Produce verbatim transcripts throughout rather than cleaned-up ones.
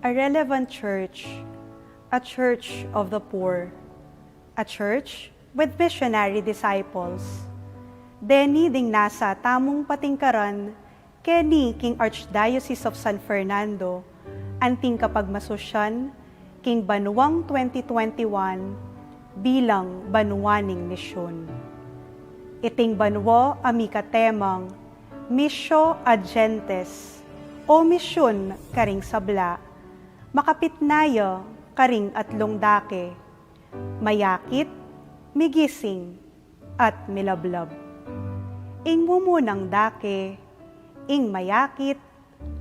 A relevant church, a church of the poor, a church with missionary disciples. Deni ding nasa tamung patingkaran keni king Archdiocese of San Fernando, anting kapagmasusyan king banuang twenty twenty-one bilang banua ning misyun. Iting banua a mika temang Missio ad Gentes, o misyun karing sabla, makapit na ya karing atlung dake, mayakit, migising, at milablab. Ing mumunang dake, ing mayakit,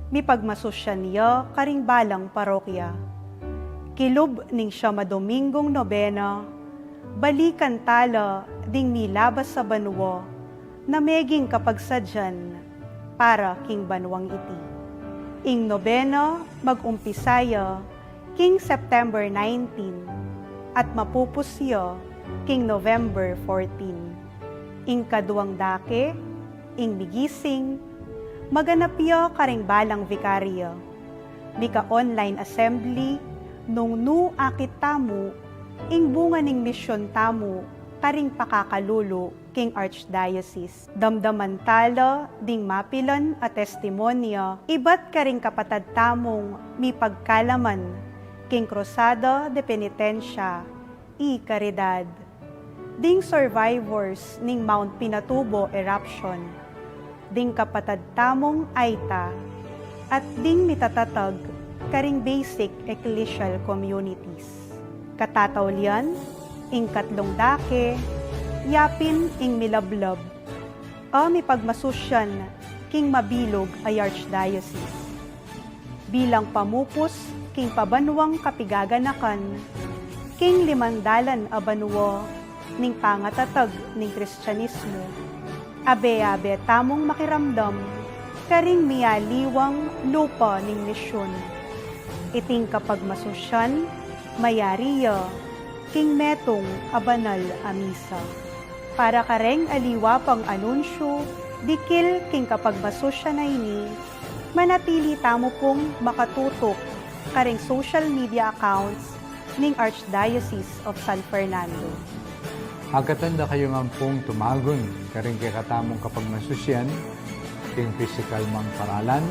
mipagmasusyan ya karing balang parokya. Kilub ning siyam a Dominggung nobena, balikan tala ding milabas a banua na meging kapagsadyan para king banuang iti. Ing nobena mag-umpisa ya king September nineteen at mapupus ya king November fourteen. Ing kaduang dake, ing migising, maganap ya karing balang vikarya. Mika-online assembly nung nu akit tamu ing bunga ning misyun tamu karing pakakalulu king Archdiocese. Damdaman tala ding mapilan a testimonya ibat karing kapatad tamung mipagkalaman king Cruzada de Penitencia y Caridad, ding survivors ning Mount Pinatubo eruption, ding kapatad tamung Aita, at ding mitatatag karing basic ecclesial communities. Katataulian, ing katlung dake, yapin ing milablab a mipagmasusyan king mabilug a Archdiocese. Bilang pamupus king pabanuang kapigaganakan king limang dalan a banua ning pangatatag ning Kristianismu, abe-abe tamung makiramdam karing mialiwang lupa ning misyun. Iting kapagmasusyan mayari ya king metung a banal a misa. Para kareng aliwa pang anunsyu dikil king kapagmasusyan a ini, manatili tamu pung makatutuk kareng social media accounts ning Archdiocese of San Fernando. Agkatan da kayu ngan pung tumagun kareng kekatamung kapagmasusyan king pisikal mang paralan.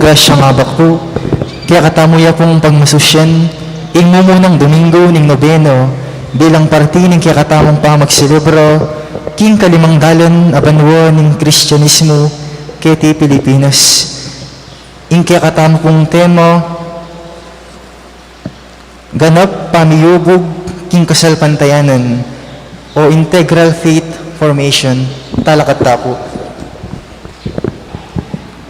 Grasya ngaba pu, kekatamu ya pung pagmasusyan ing mumunang Domingo ning Nobena bilang parti ning kekatamung pamagselebra king kalimang dalan a banua ning Kristianismu keti Pilipinas. Ing kekatamu pung tema, Ganap pamiyubug king kasalpantayanan o integral faith formation. Talakad ta pu.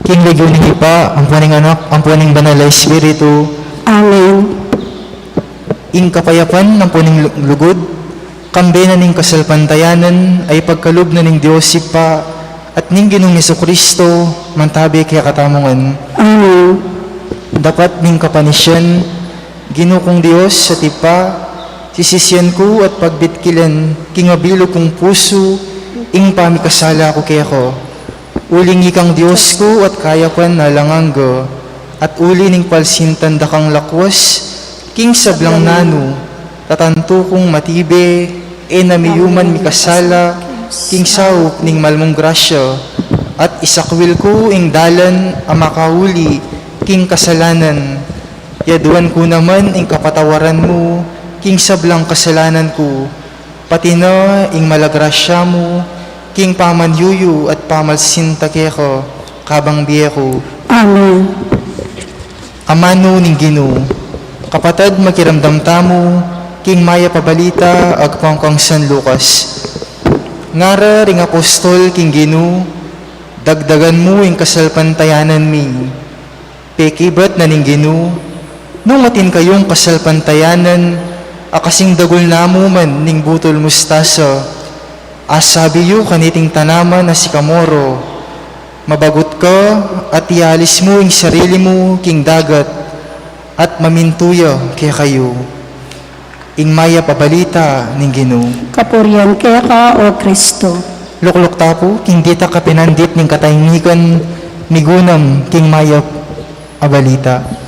King lagyu ning Ibpa, ampo ning Anak, ampo ning Banal a Espiritu. Amen. Ing kapayapan ampo ning lu-, lugud, kambe na ning kasalpantayanan a ipagkalub na ning Dios Ibpa at ning Ginung Jesucristo, mantabi kekatamu ngan. Amen. Dapat ning kapanisyan, Ginu kung Dios at Ibpa, sisisian ku at pagbitkilan king mabilug kung pusu ing pamikasala ku keka. Uling ikang Dios ku at kayapan alang angga, at uli ning palsintan da kang lakwas king sablang nanu, tatantu kung matibe, e na miyuman mikasala king saup ning malmung grasya, at isakwil ku ing dalan a makauli king kasalanan. Yaduan ku naman ing kapatawaran mu king sablang kasalanan ku, pati na ing mala grasya mu king pamanyuyu at pamalsinta keka kabang bie ku. Amen. Amanu ning Ginu. Kapatad, makiramdam tamu king mayap a balita agpang kang San Lucas. Ngara ring apostol king Ginu, dagdagan mu ing kasalpantayanan mi. Pekibat na ning Ginu, nung atin kayung kasalpantayanan, A kasing dagul namu man ning butul mustasa, a sabi yu kaniting tanaman a sikamoro, "Mabagut ka, at ialis mu ing sarili mu king dagat, at mamintu ya kekayu." Ing mayap a balita ning Ginu. Kapurian keka, O Kristo. Lukluk ta pu king ditak a pinandit ning katahimikan, migunam king mayap a balita.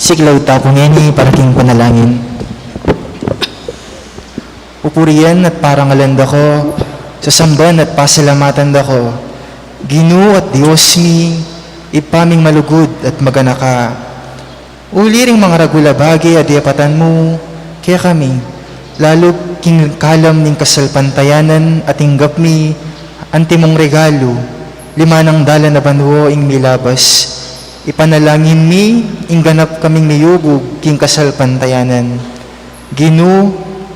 Siklaud ta pu ngeni para king panalangin. Pupurian at parangalan da ka, sasamban at pasalamatan da ka, Ginu at Dios mi, Ibpa ming malugud at maganaka. Uli ring mangaragul a bage a depatan mu kekami, lalu king kalam ning kasalpantayanan a tinggap mi, antimong regalu, limanang dalan a banua ing milabas. Ipanalangin mi ing ganap kaming miyubug king kasalpantayanan. Ginu,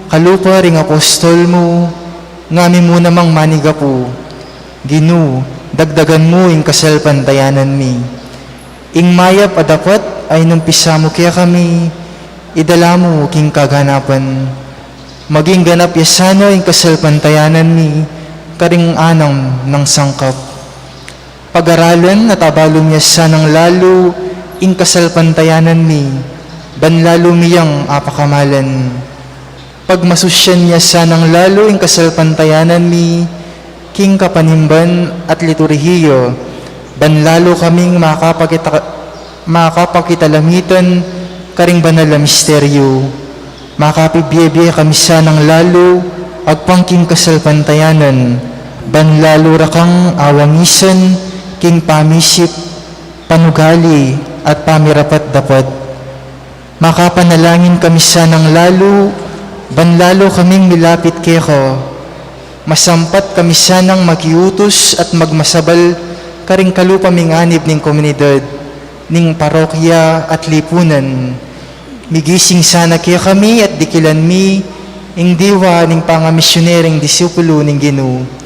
kalupa ring apostol mu, ngami mu namang manigapu. Ginu, dagdagan mu ing kasalpantayanan mi. Ing mayap a dapat a inumpisa mu kekami, idala mu king kaganapan. Maging ganap ya sana ing kasalpantayanan mi karing anam nang sangkap. Pag-aralan at abalun ya sanang lalu ing kasalpantayanan mi, ban lalu mi yang apakamalan. Pagmasusyan ya sanang lalu ing kasalpantayanan mi king kapanimban at liturhiya, ban lalu kaming makapakita-, makapakitalamitan karing banal a misteryu. Makapibie-bie kami sanang lalu agpang king kasalpantayanan, ban lalu ra kang awangisan king pamisip, panugali, at pamirapat-dapat. Makapanalangin kami sanang lalu, ban lalu kaming milapit keka. Masampat kami sanang makiutus at magmasabal karing kalupa ming anib ning komunidad, ning parokya at lipunan. Migising sana kekami at dikilan mi ing diwa ning pangamisyonering disipulu ning Ginu.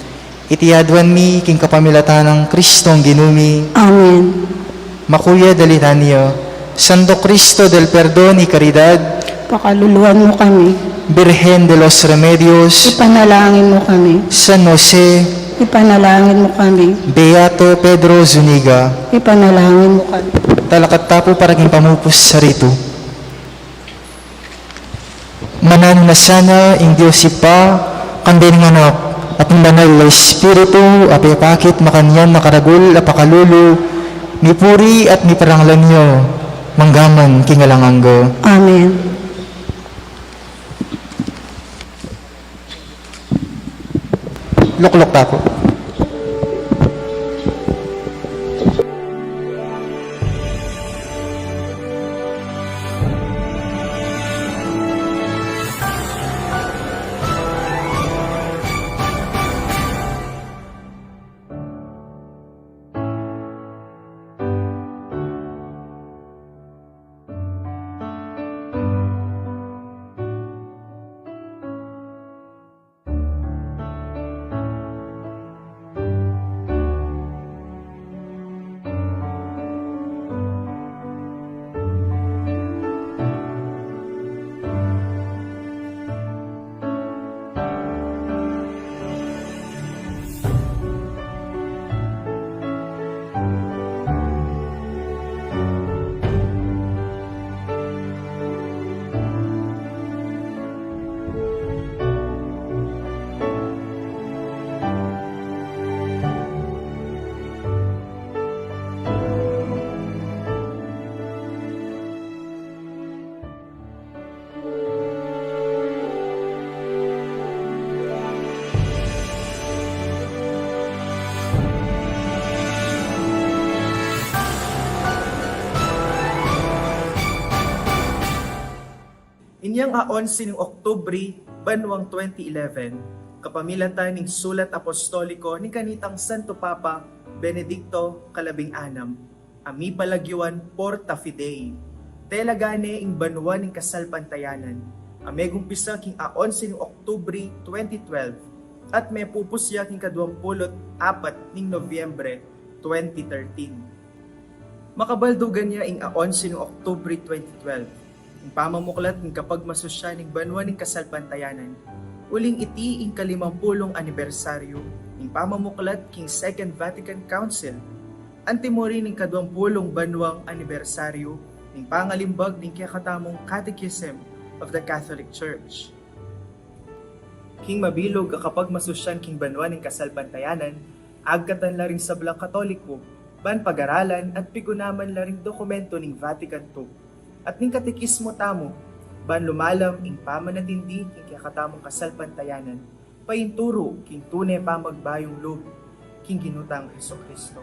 Iti aduan mi king kapamilatan nang Kristong Ginu mi. Amen. Makuya da litania. Santo Cristo del Perdon y Caridad, pakaluluan mu kami. Birhen de los Remedios, ipanalangin mu kami. San Jose, ipanalangin mu kami. Beato Pedro Zuniga, ipanalangin mu kami. Talakad ta pu para king pamupus sa ritu. Mananu na sana ing Dios Ibpa, kambe ning Anak, at ning Banal a Espiritu, a pepakit makanyan a karagul a pakalulu, mipuri at miparanglan ya, manggaman king alang angga. Amen. Lukluk ta pu. Yang a onse ning Oktubre, banwang twenty eleven, kapamilatan ning sulat apostoliko ning kanitang Santo Papa Benedicto kalabing anam, a mipalagyuan Porta Fidei. Tela gane ing banwa ning kasalpantayanan, a megumpisa king a onse ning Oktubre twenty twelve, at mepupus ya king kaduang pulu't apat ning Nobyembre twenty thirteen. Makabaldugan ya ing a onse ning Oktubre twenty twelve, ing pamamuklat ning kapagmasusyan ning banwa ning kasalpantayanan. Uling iti ing kalimampulung anibersaryu ning pamamuklat king Second Vatican Council. Antimo rin ing kaduang pulung banwang anibersaryu ning pangalimbag ning kekatamung Catechism of the Catholic Church. King mabilug a kapagmasusyan king banwa ning kasalpantayanan, agkatan la ring sablang Katoliko ban pagaralan at pigunaman la ring dokumento ning Vatican two at ning katekismo tamu, ban lumalam ing pamanatindi king kekatamung kasalpantayanan, painturu king tune pamagbayung lub king Ginu tang Jesucristo.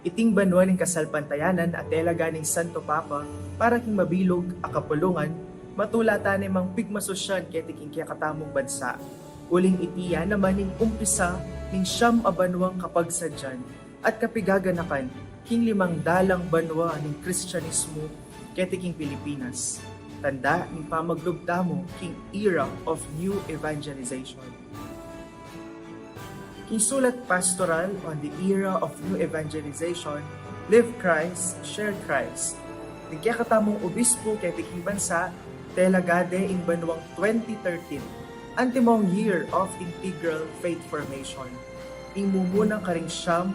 Iting banwa ning kasalpantayanan a tela gane ning Santo Papa para king mabilug a kapulungan, matula tane mang pigmasusyan keti king kekatamung bansa. Uling iti ya naman ing umpisa ning siyam a banwang kapagsadyan at kapigaganakan king limang dalang banwa ning Kristianismo keti king Pilipinas. Tanda ning pamaglub tamu king era of new evangelization. King sulat Pastoral on the Era of New Evangelization, Live Christ, Share Christ, ning kekatamung obispo keti king bansa, tela gade ing banwang twenty thirteen, antimong year of integral faith formation, ing mumuna karing siyam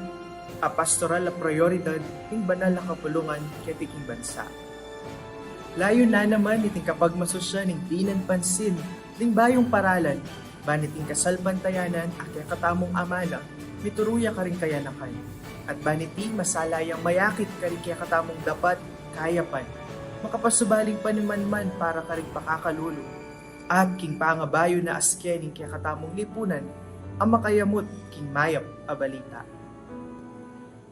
a pastoral a prioridad ning banal a kapulungan keti king bansa. Layun na naman iting kapagmasusyan ning dinan pansin ning bayung paralan, ban iting kasalpantayanan a kekatamung amana mituru ya karing kayanakan, at ban iti masala yang mayakit karing kekatamung dapat kayapan, makapasubaling panimanman para karing pakakalulu, at king pangabayu na aske ning kekatamung lipunan a makayamut king mayap a balita.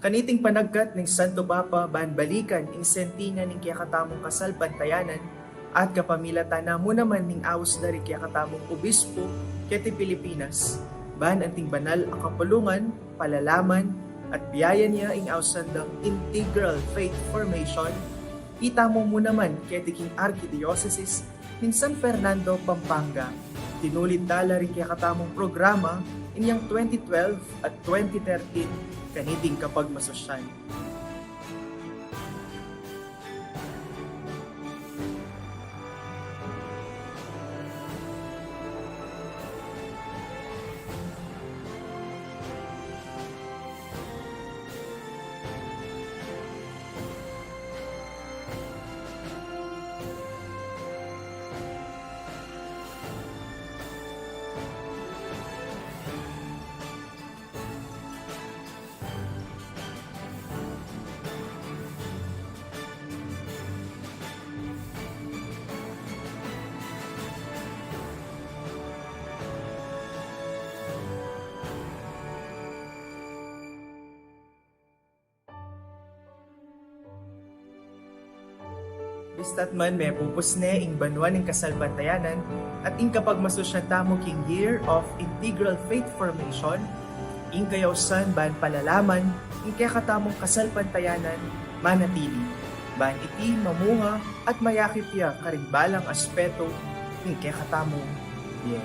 Kaniting panagkat ning Santo Papa ban balikan ing sentina ning kekatamung kasalpantayanan at kapamilatan na mu naman ning aus da ring kekatamung obispo keti Pilipinas, ban anting banal a kapulungan, palalaman, at biayan ya ing ausan dang integral faith formation, itamu mu naman keti king Arkidiosesis ning San Fernando, Pampanga. Tinulid da la ring kekatamung programa inyang twenty twelve at twenty thirteen kaniting kapagmasusyan. Bistat man mepupus ne ing banwa ning kasalpantayanan at ing kapagmasusyan tamu king Year of Integral Faith Formation, ing kayausan ban palalaman ing kekatamung kasalpantayanan manatili, ban iti mamunga at mayakit ya karing balang aspeto ning kekatamung bie.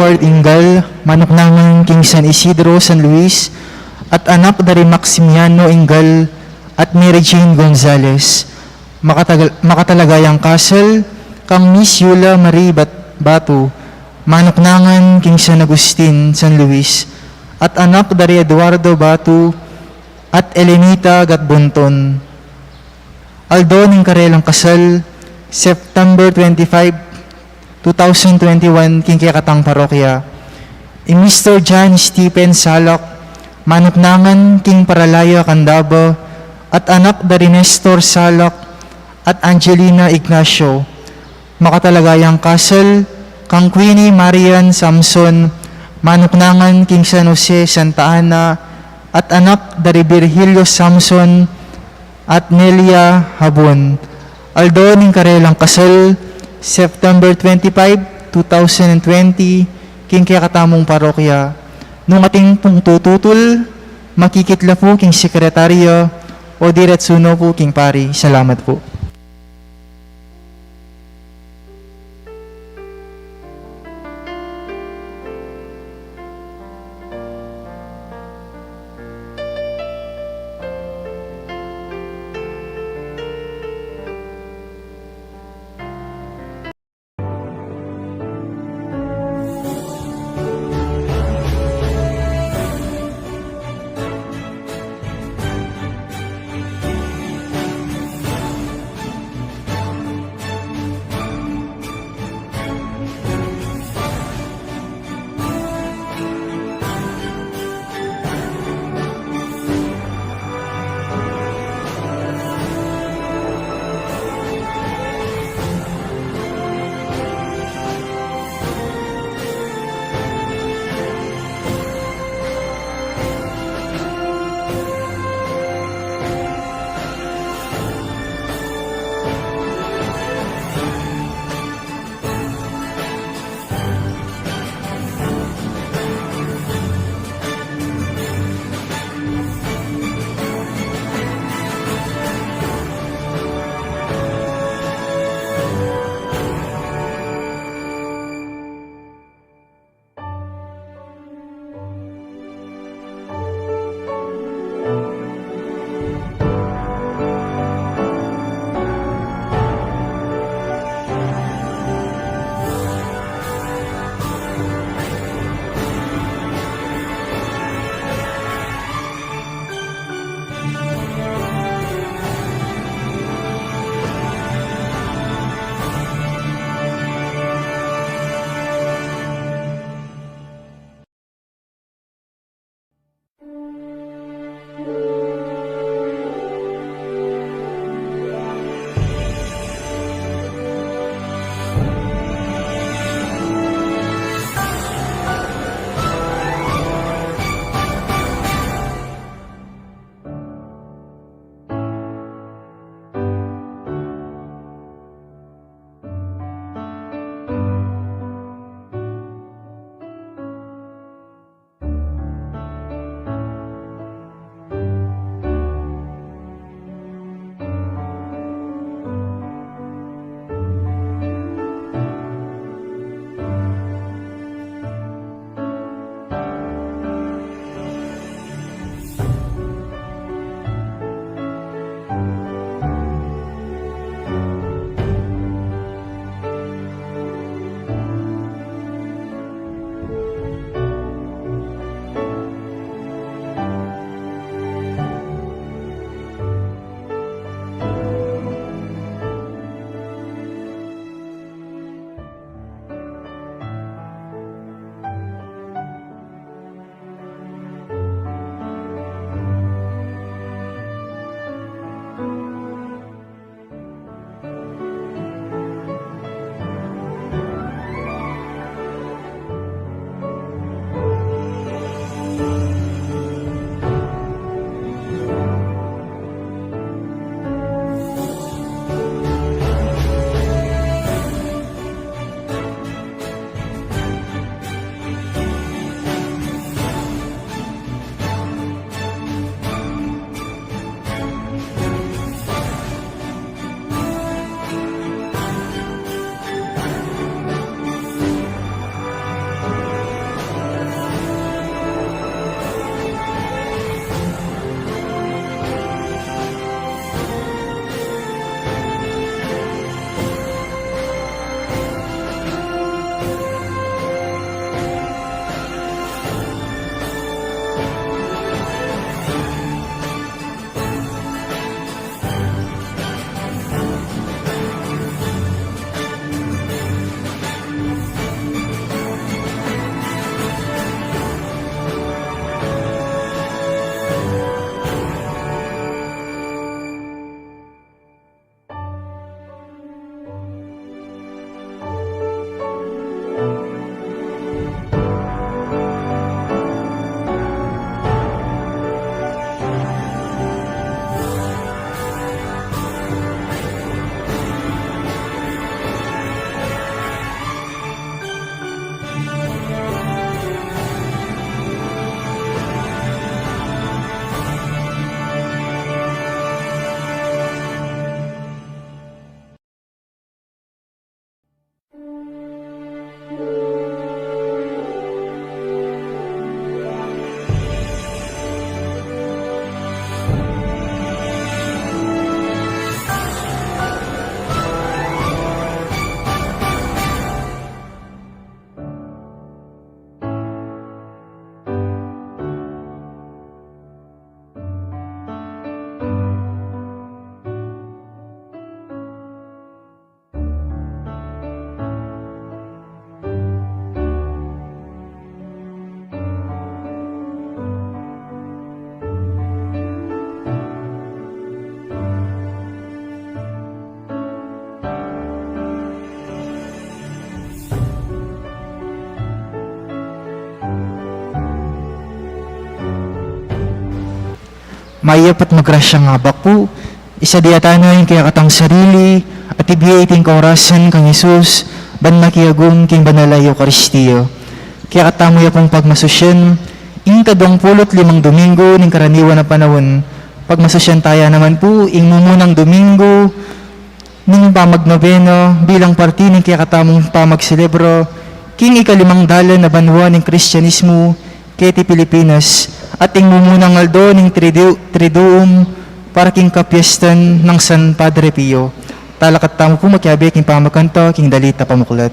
Edward Ingal, manuknangan king San Isidro, San Luis, at anak da ri Maximiano Ingal at Mary Jane Gonzalez. Makatagal-, makatalaga yang kasal kang Miss Yula Marie Bat-, Batu, manuknangan king San Agustin, San Luis, at anak da ri Eduardo Batu at Elenita Gatbunton. Aldo ning karelang kasal, September twenty-five, two thousand twenty-one, king kekatang parokya. I Mister John Stephen Salak, manuknangan king Paralaya, Candaba, at anak da ri Nestor Salak at Angelina Ignacio. Makatalaga yang kasal kang Queenie Marian Samson, manuknangan king San Jose, Santa Ana, at anak da ri Virgilio Samson at Nelia Habon. Aldo ning karelang kasal, September twenty-five, two thousand and twenty, king kekatamung parokya. Nung atin pung tututul, makikit la pu king sekretarya o diretsu no pu king pari. Salamat pu. Mayap at magrasyang abak pu, isadiatan na ing kekatang sarili at ibie ing kaorasan kang Jesus, ban makiagum king banal a Eukaristia. Kekatamu ya pung pagmasusyan ing kaduang pulu't limang Domingo ning karaniwan a panaun. Pagmasusyan taya naman pu ing mumunang Domingo ning pamagnobena bilang parti ning kekatamung pamagselebra king ikalimang dalan a banua ning Kristianismo keti Pilipinas, at ing mumunang aldo ning Tridu-, Triduum para king kapiestan nang San Padre Pio. Talakad tamu pu makiabe king pamakanta king dalit a pamuklat.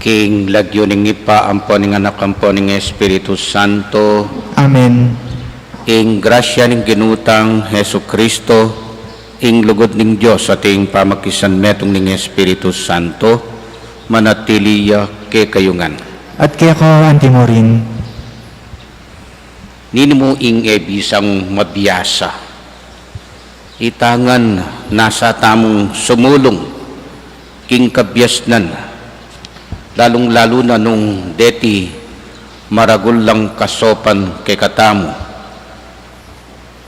Ing lagyu ning Ibpa, ampo ning Anak, ampo ning Espiritu Santo. Amen. Ing grasya ning Ginu tang Jesucristo, ing lugud ning Dios, at ing pamakisanmetung ning Espiritu Santo, manatili ya kekayu ngan. At keka antimurin. Nini mu ing e bisang mabiasa. Ita ngan nasa tamung sumulung king kabiasnan, lalung-lalu na nung deti maragul lang kasopan kekatamu,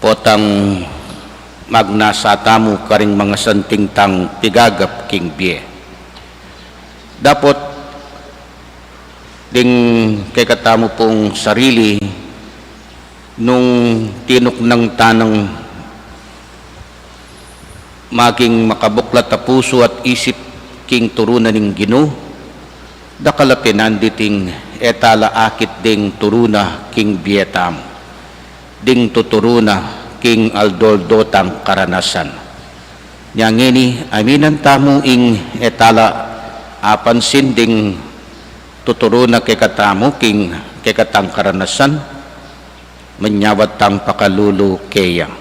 potang magnasa tamu karing mangasanting tang pigagap king bie. Dapot ding kekatamu pung sarili, nung tinuknang tanang maging makabuklat a pusu at isip king turu na ning Ginu, dakal a pinandit ing e tala akit ding turu na king bie tamu, ding tuturu na king aldo-aldo tang karanasan. Nya ngeni, aminan tamu ing e tala apansin ding tuturu na kekatamu king kekatang karanasan, manyawad tang pakalulu keya.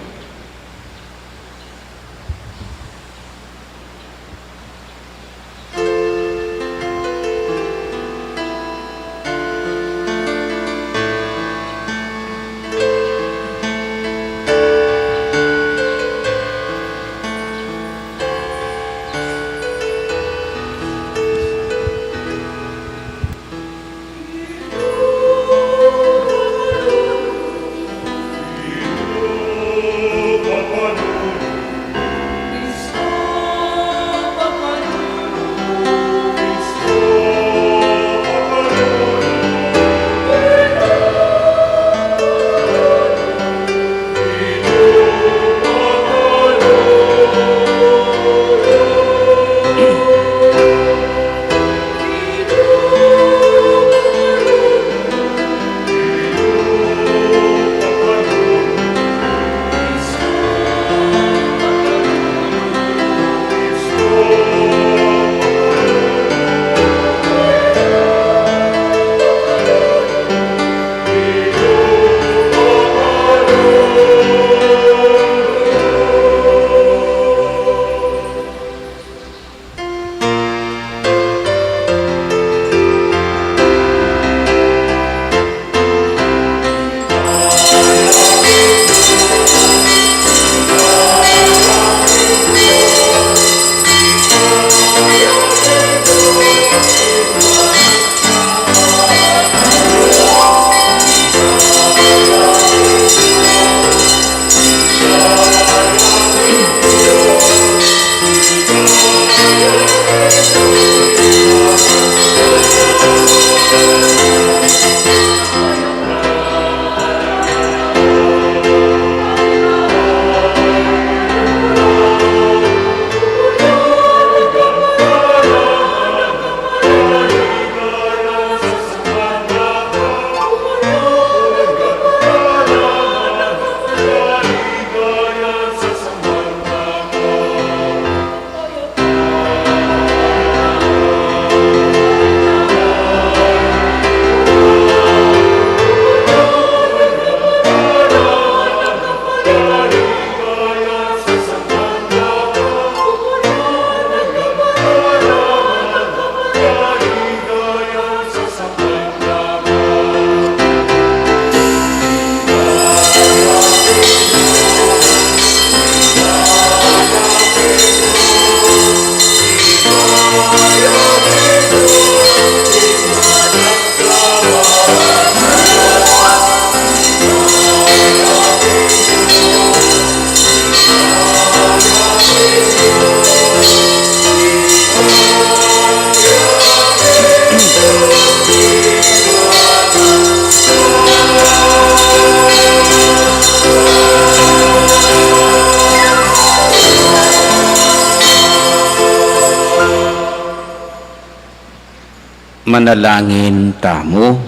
Manalangin tamu.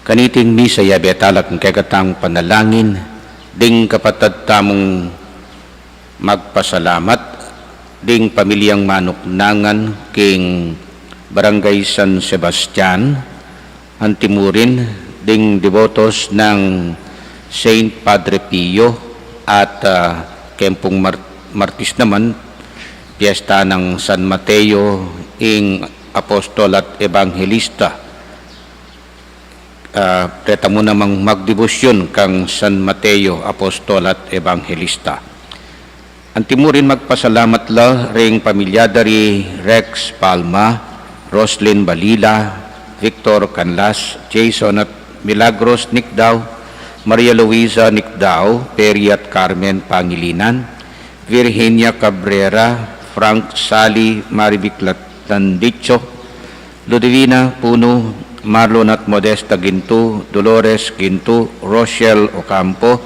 Kaniting misa, yabe tala king kekatang panalangin ding kapatad tamung magpasalamat, ding pamilyang manuknangan king Barangay San Sebastian, antimurin ding debotos ng Saint Padre Pio at, ah, kempung Mar-, Martis naman, piyesta ng San Mateo, ing apostol at ebanghelista. Ah, reta mu namang magdebosyun kang San Mateo, apostol at ebanghelista. Antimurin magpasalamat la ring pamilya da ri Rex Palma, Roslyn Balila, Victor Canlas, Jason at Milagros Nicdao, Maria Luisa Nicdao, Perry at Carmen Pangilinan, Virginia Cabrera, Frank Sali, Marivic Lat-, Landicho, Ludivina Puno, Marlon at Modesta Gintu, Dolores Gintu, Rochelle Ocampo,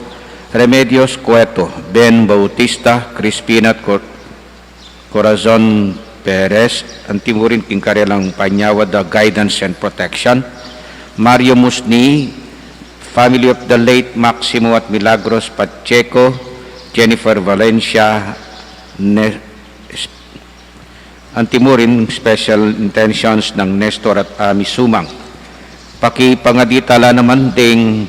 Remedios Cueto, Ben Bautista, Crispin at Cor-, Corazon Perez, antimurin king karelang panyawad a guidance and protection, Mario Musni, family of the late Maximo at Milagros Pacheco, Jennifer Valencia, Ne-, antimurin special intentions nang Nestor at Ami Sumang. Pakipangadi tala naman ding,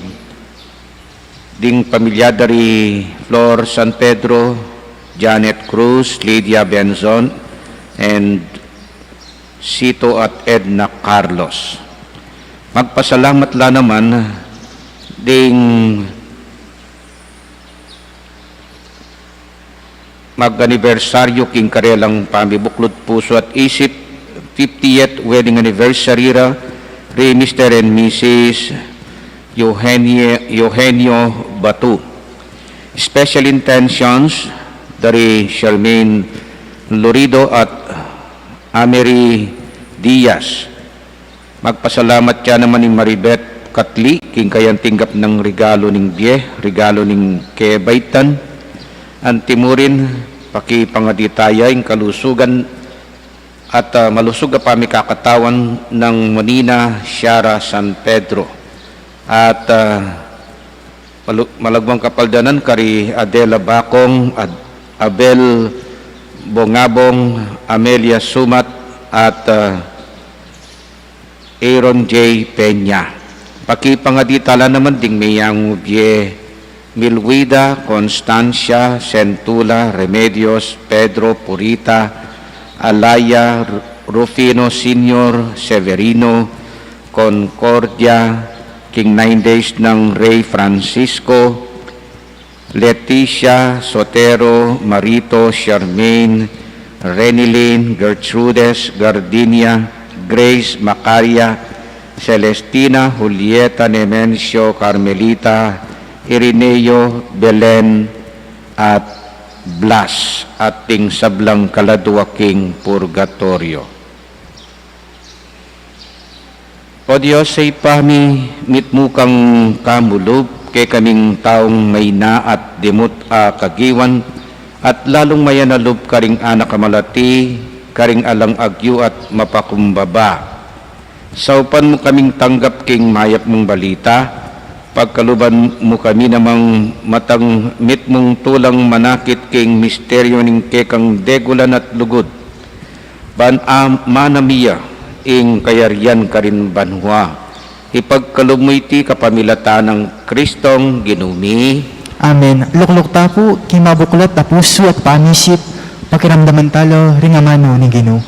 ding pamilya da ri Flor San Pedro, Janet Cruz, Lydia Benzon, and Sito at Edna Carlos. Magpasalamat la naman ding mag-anibersaryo king karelang pamibuklud pusu at isip, fiftieth wedding anniversary ra, ri Mister and Missus Eugenio, Eugenio Batu. Special intentions da ri Charmaine Lorido at Amery Diaz. Magpasalamat ya naman i Maribet Katli king kayang tinggap nang regalo ning bie, regalo ning kebaitan. Antimurin, pakipangadi taya ing kalusugan at, ah, malusug a pamikakatawan nang Monina Shara San Pedro. At, ah, malu-, malagwang kapaldanan kari Adela Bacong, Ad-, Abel Bongabong, Amelia Sumat, at, ah, Aaron J Peña. Pakipangadi tala naman ding meyangu bie Milwida, Constancia, Sentula, Remedios, Pedro, Purita, Alaya, Ru-, Rufino Senior, Severino, Concordia, king nine days nang Rey Francisco, Leticia, Sotero, Marito, Charmaine, Renilyn, Gertrudes, Gardinia, Grace, Macaria, Celestina, Julieta, Nemencio, Carmelita, Irineo, Belen, at Blas, at ding sablang kaladua king purgatoryo. O Dios, a Ibpa mi, mitmu kang kamulub kekaming taung maina at dimut a kagiwan, at lalung mayanalub karing anak a malati, karing alang agyu at mapakumbaba. Saupan mu kaming tanggap king mayap mung balita, pagkaluban mu kami namang matang mitmung tulang manakit king misteryo ning kekang degulan at lugud. Ban a manamia ing kayarian karin banua. Ipagkalub mu iti kapamilatan nang Kristong Ginu mi. Amen. Lukluk ta pu king mabuklat a pusu at pamisip, pakiramdaman tala ring amanu ning Ginu.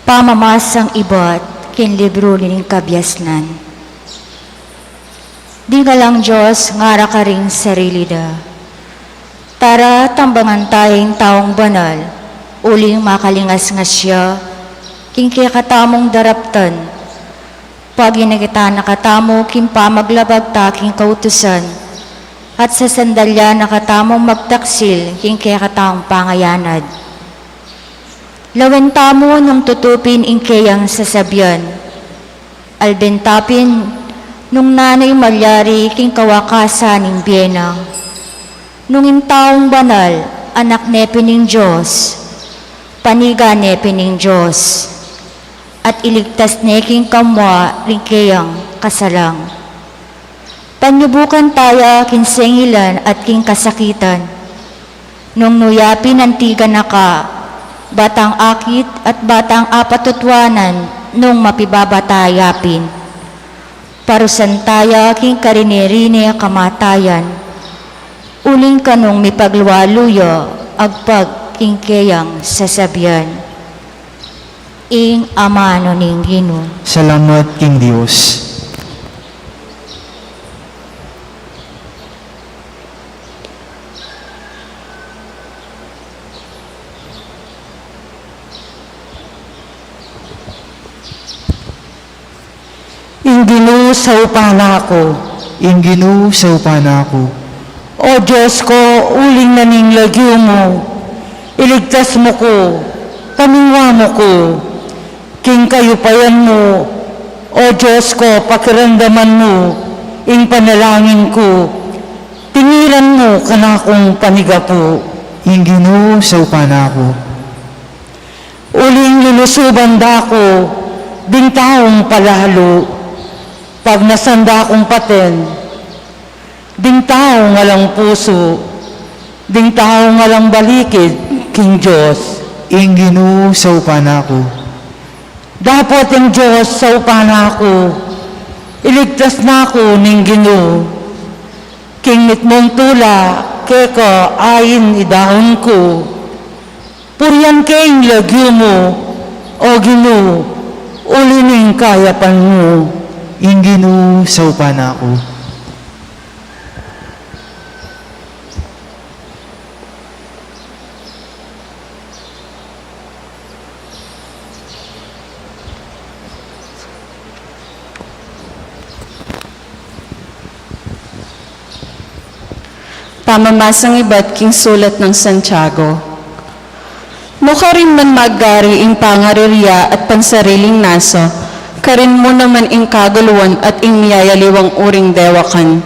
Pamamasang ibat king libru ning Kabiasnan. Ding Alang Dios ngara karing sarili da, "Tara, tambangan taya ing taung banal, uling makalingasngas ya king kekatamung daraptan." Paginagitan na katamu king pamaglabag ta king kautusan, at sasandalian na katamung magtaksil king kekatamung pangayanad. Lawen tamu nung tutu pin ing keyang sasabian. Alben ta pin nung nanu ing malyari king kawakasan ning bie na. Nung ing taung banal, anak ne pin ning Dios, panigan ne pin ning Dios. at iligtas ne king kamua ring keyang kasalang. Panyubukan taya king sengilan at king kasakitan. Nung nu ya pin anti ganaka, batang akit at batang apatutuanan nung mapibabata ya pin. Parusan taya king karine-rine kamatayan, uling kanung mipaglualu ya agpag king keyang sasabian. Ing amanu ning Ginu. Salamat king Dios. Ing Ginu saupan na ku. Ing Ginu saupan na ku. O Dios ku, uling na ning lagyu mu, iligtas mu ku, pamingwa mu ku. King kayupayan mu, O Dios ku, pakiramdaman mu ing panalangin ku, tingiran mu kanakung panigapu. Ing Ginu saupan na ku. Uling lulusuban da ku ding taung palalu, pagnasan da kung paten ding taung alang pusu, ding taung alang balikid king Dios. Ing Ginu saupan na ku. Dapot ing Dios saupan na ku, iligtas na ku ning Ginu. King mitmung tula keka ain idaun ku. Purian ke ing lagyu mu, O Ginu, uli ning kayapan mu. Ing Ginu saupan na ku. Pamamasang ibat king sulat nang Santiago. Nu karin man magari ing pangarirya at pansariling nasa, karin mu naman ing kaguluan at ing miyayaliwang uring dewakan.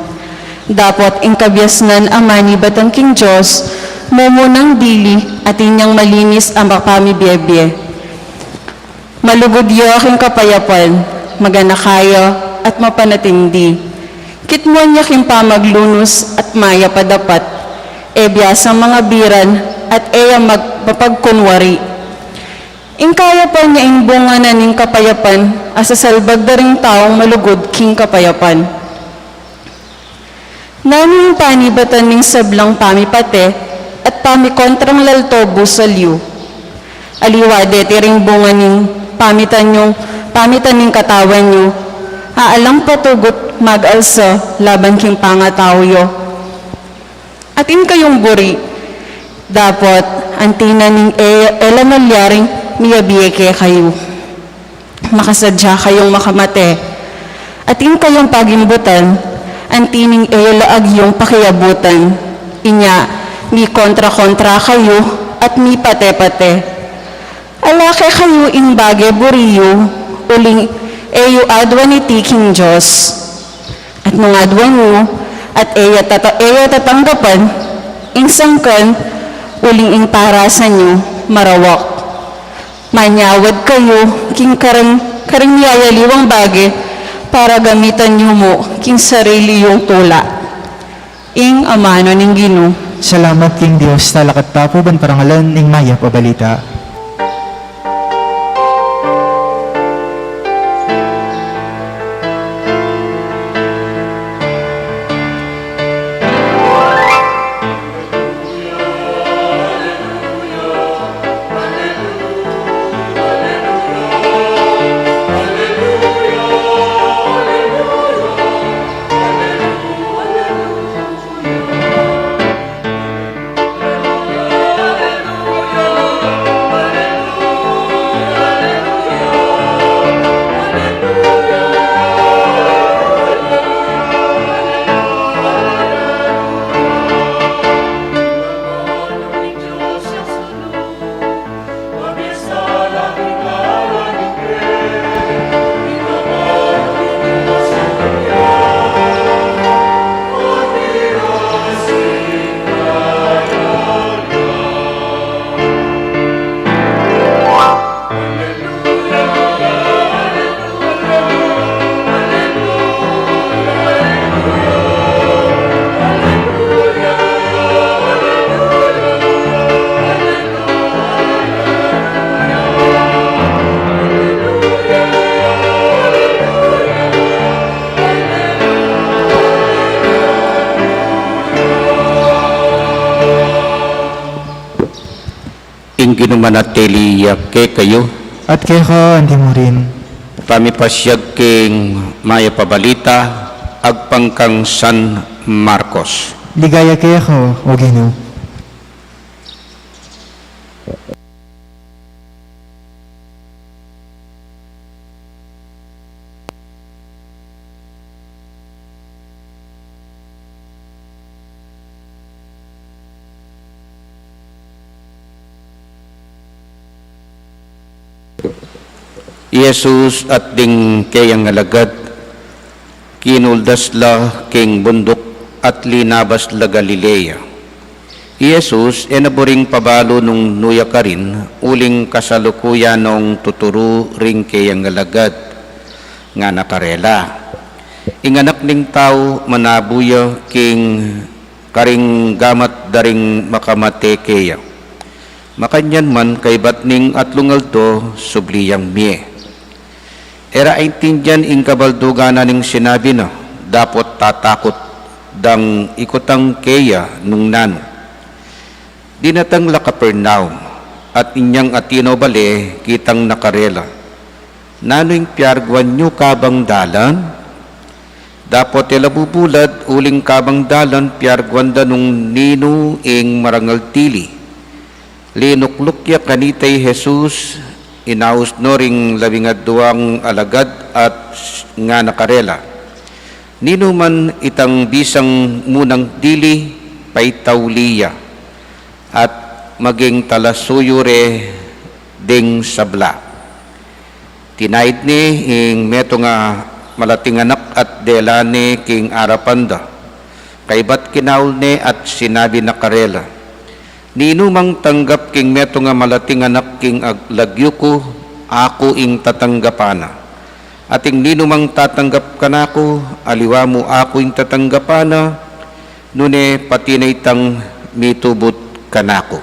Dapot ing kabiasnan a manibatan king Dios, mumunang dili, atin yang malinis a mapamibie-bie. Malugud ya king kapayapan, maganaka ya at mapanatindi. Kitmuan ya king pamaglunus at mayap a dapat, e biasang mangabiran at e ya mag-, mapagkunwari. Ing kayapan ya ing bunga na ning kapayapan, a sasalbag da ring taung malugud king kapayapan. Nanu ing panibatan ning sablang pamipate at pamikontrang lalto busal yu? Aliwa deti ring bunga ning pamitan yu, pamitan ning katawan yu, a alang patugut mag-alsa laban king pangatau yu. Atin kayung buri, dapot anti na ning e, e la malyaring miyabie kekayu. Makasadya kayung makamate. Atin kayung pagimbutan, anti ning e la agyung pakiabutan. Inya, mikontra-kontra kayu at mipate-pate. Ala kekayu ing bage buri yu, uling e yu aduan iti king Dios. At nung aduan yu, at e ya tata-, e ya tatanggapan, ing sangkan, uling ing parasan yu, marawak. Manyawad kayu king karing, karing miyayaliwang bage para gamitan yu mu king sarili yung tula. Ing amanu ning Ginu. Salamat king Dios. Talakad ta pu ban parangalan ing mayap a balita. Ginu manatili ya kekayu. At keka anti murin. Pamipasiag king mayap a balita agpang kang San Marcos. Ligaya keka, O Ginu. I Jesus at ding keyang alagad, kinuldas la king bunduk at linabas la Galilea. I Jesus e na buring pabalu nung nu ya karin, uling kasalukuyan nong tuturu ring keyang alagad, ngana karela, Ing Anak ning Tau manabu ya king karing gamat da ring makamate keya. Makanyan man, kaybat ning atlung aldo, subli yang mie. E ra aintindian ing kabaldugan na ning sinabi na, dapot tatakut dang ikutang keya nung nanu. Dinatang la Capernaum, at inyang atinaw bale, kitang na karela, Nanu ing piarguan yu kabang dalan? Dapot e la bubulad, uling kabang dalan piarguan da nung ninu ing marangal tili. Linukluk ya kanita i Jesus, inaus no ring labing aduang alagad at ngana karela, Ninu man itang bisang munang dili, paitauli ya, at maging talasuyu re ding sabla. Tinaid ne ing metung a malating anak at dela ne king arapan da. Kaybat kinaul ne at sinabi na karela, Ninumang tanggap king metung a malating anak king ag-, lagyu ku, aku ing tatanggapan na. At ing ninumang tatanggap kanaku, aliwa mu aku ing tatanggapan na, nune pati na itang mitubud kanaku.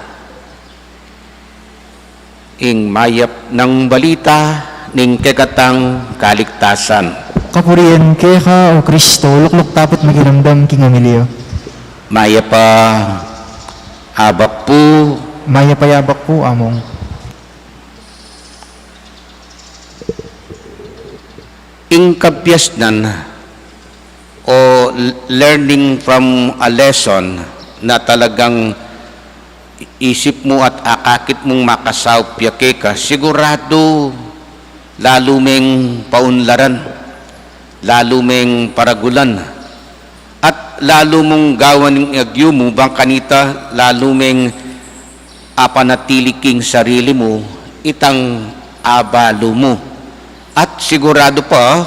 Ing mayap nang balita ning kekatang kaligtasan. Kapurian keka, O Kristo. Lukluk tapu't makiramdam king omilya. Mayap a abak pu. Mayap a abak pu, Among. Ing kabiasnan o l-, learning from a lesson na talagang isip mu at akakit mung makasaup ya keka, siguradu lalu meng paunlaran, lalu meng paragulan, at lalu mung gawan ing agyu mu, bang kanita lalu meng apanatili king sarili mu itang abalu mu. At siguradu pa,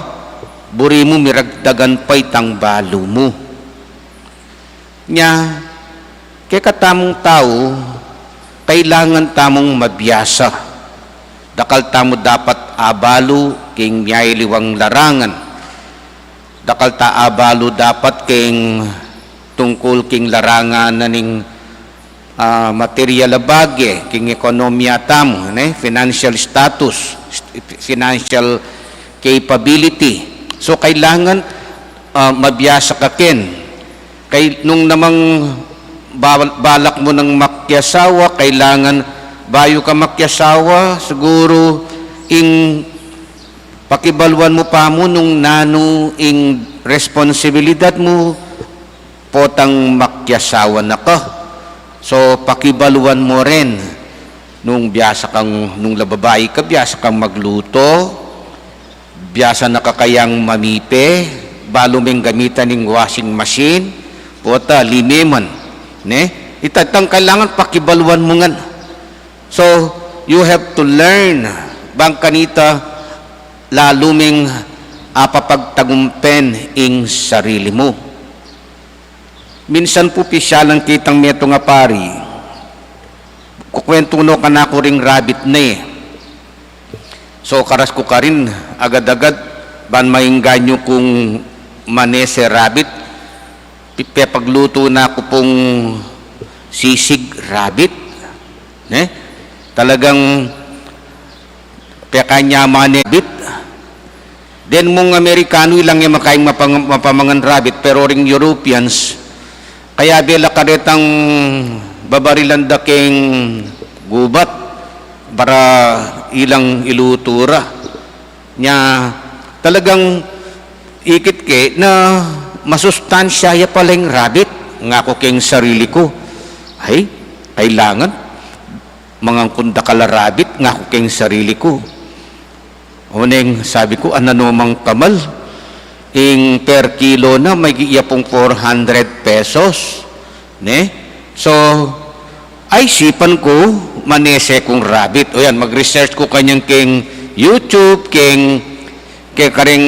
buri mu miragdagan pa itang balu mu. Nya, kekatamung tau, kailangan tamung mabiasa. Dakal tamu dapat abalu king miayaliwang larangan. Dakal ta abalu dapat king tungkul king larangan na ning, ah, material a bage, king ekonomiya tamu, ne? Financial status, st-, financial capability. So, kailangan, ah, mabiasa ka ken. Kay nung namang ba-, balak mu nang makiasawa, kailangan bayu ka makiasawa, siguru ing pakibaluan mu pa mu nung nanu ing responsibilidad mu, potang makiasawa na ka. So, pakibaluan mu rin. Nung biasa kang, nung lababai ka, biasa kang magluto, biasa na ka kayang mamipe, balu meng gamitan ing washing machine, pota lime man, ne? Ita itang kailangan pakibaluan mu ngan. So, you have to learn, bang kanita lalu meng apapagtagumpen ing sarili mu. Minsan pu pisyalan kitang metung a pari. Kukwentu no kanaku ring rabbit na e. So, karas ku karin, agad-agad, ban maengganyu kung manese rabbit, pi-, pepaglutu na ku pung sisig rabbit. Ne? Talagang pekanyaman ne rabbit. Den mung Amerikanu, ilang e makaing mapang-, mapamangan rabbit, pero ring Europeans, kayabe la karetang babarilan da king gubat. para ilang ilutu ra. Nya, talagang ikit ke na masustansya ya pala ing rabbit. Ngaku keng sarili ku, "Ay, kailangan mangan kung dakal a rabbit," ngaku keng sarili ku. Oneng sabi ku, "Ananu mang kamal, ing per kilo na maigit ya pung four hundred pesos." Ne? So, aisipan ku, manese kung rabbit. O yan, mag-research ku kanyan keng YouTube, keng, keng kareng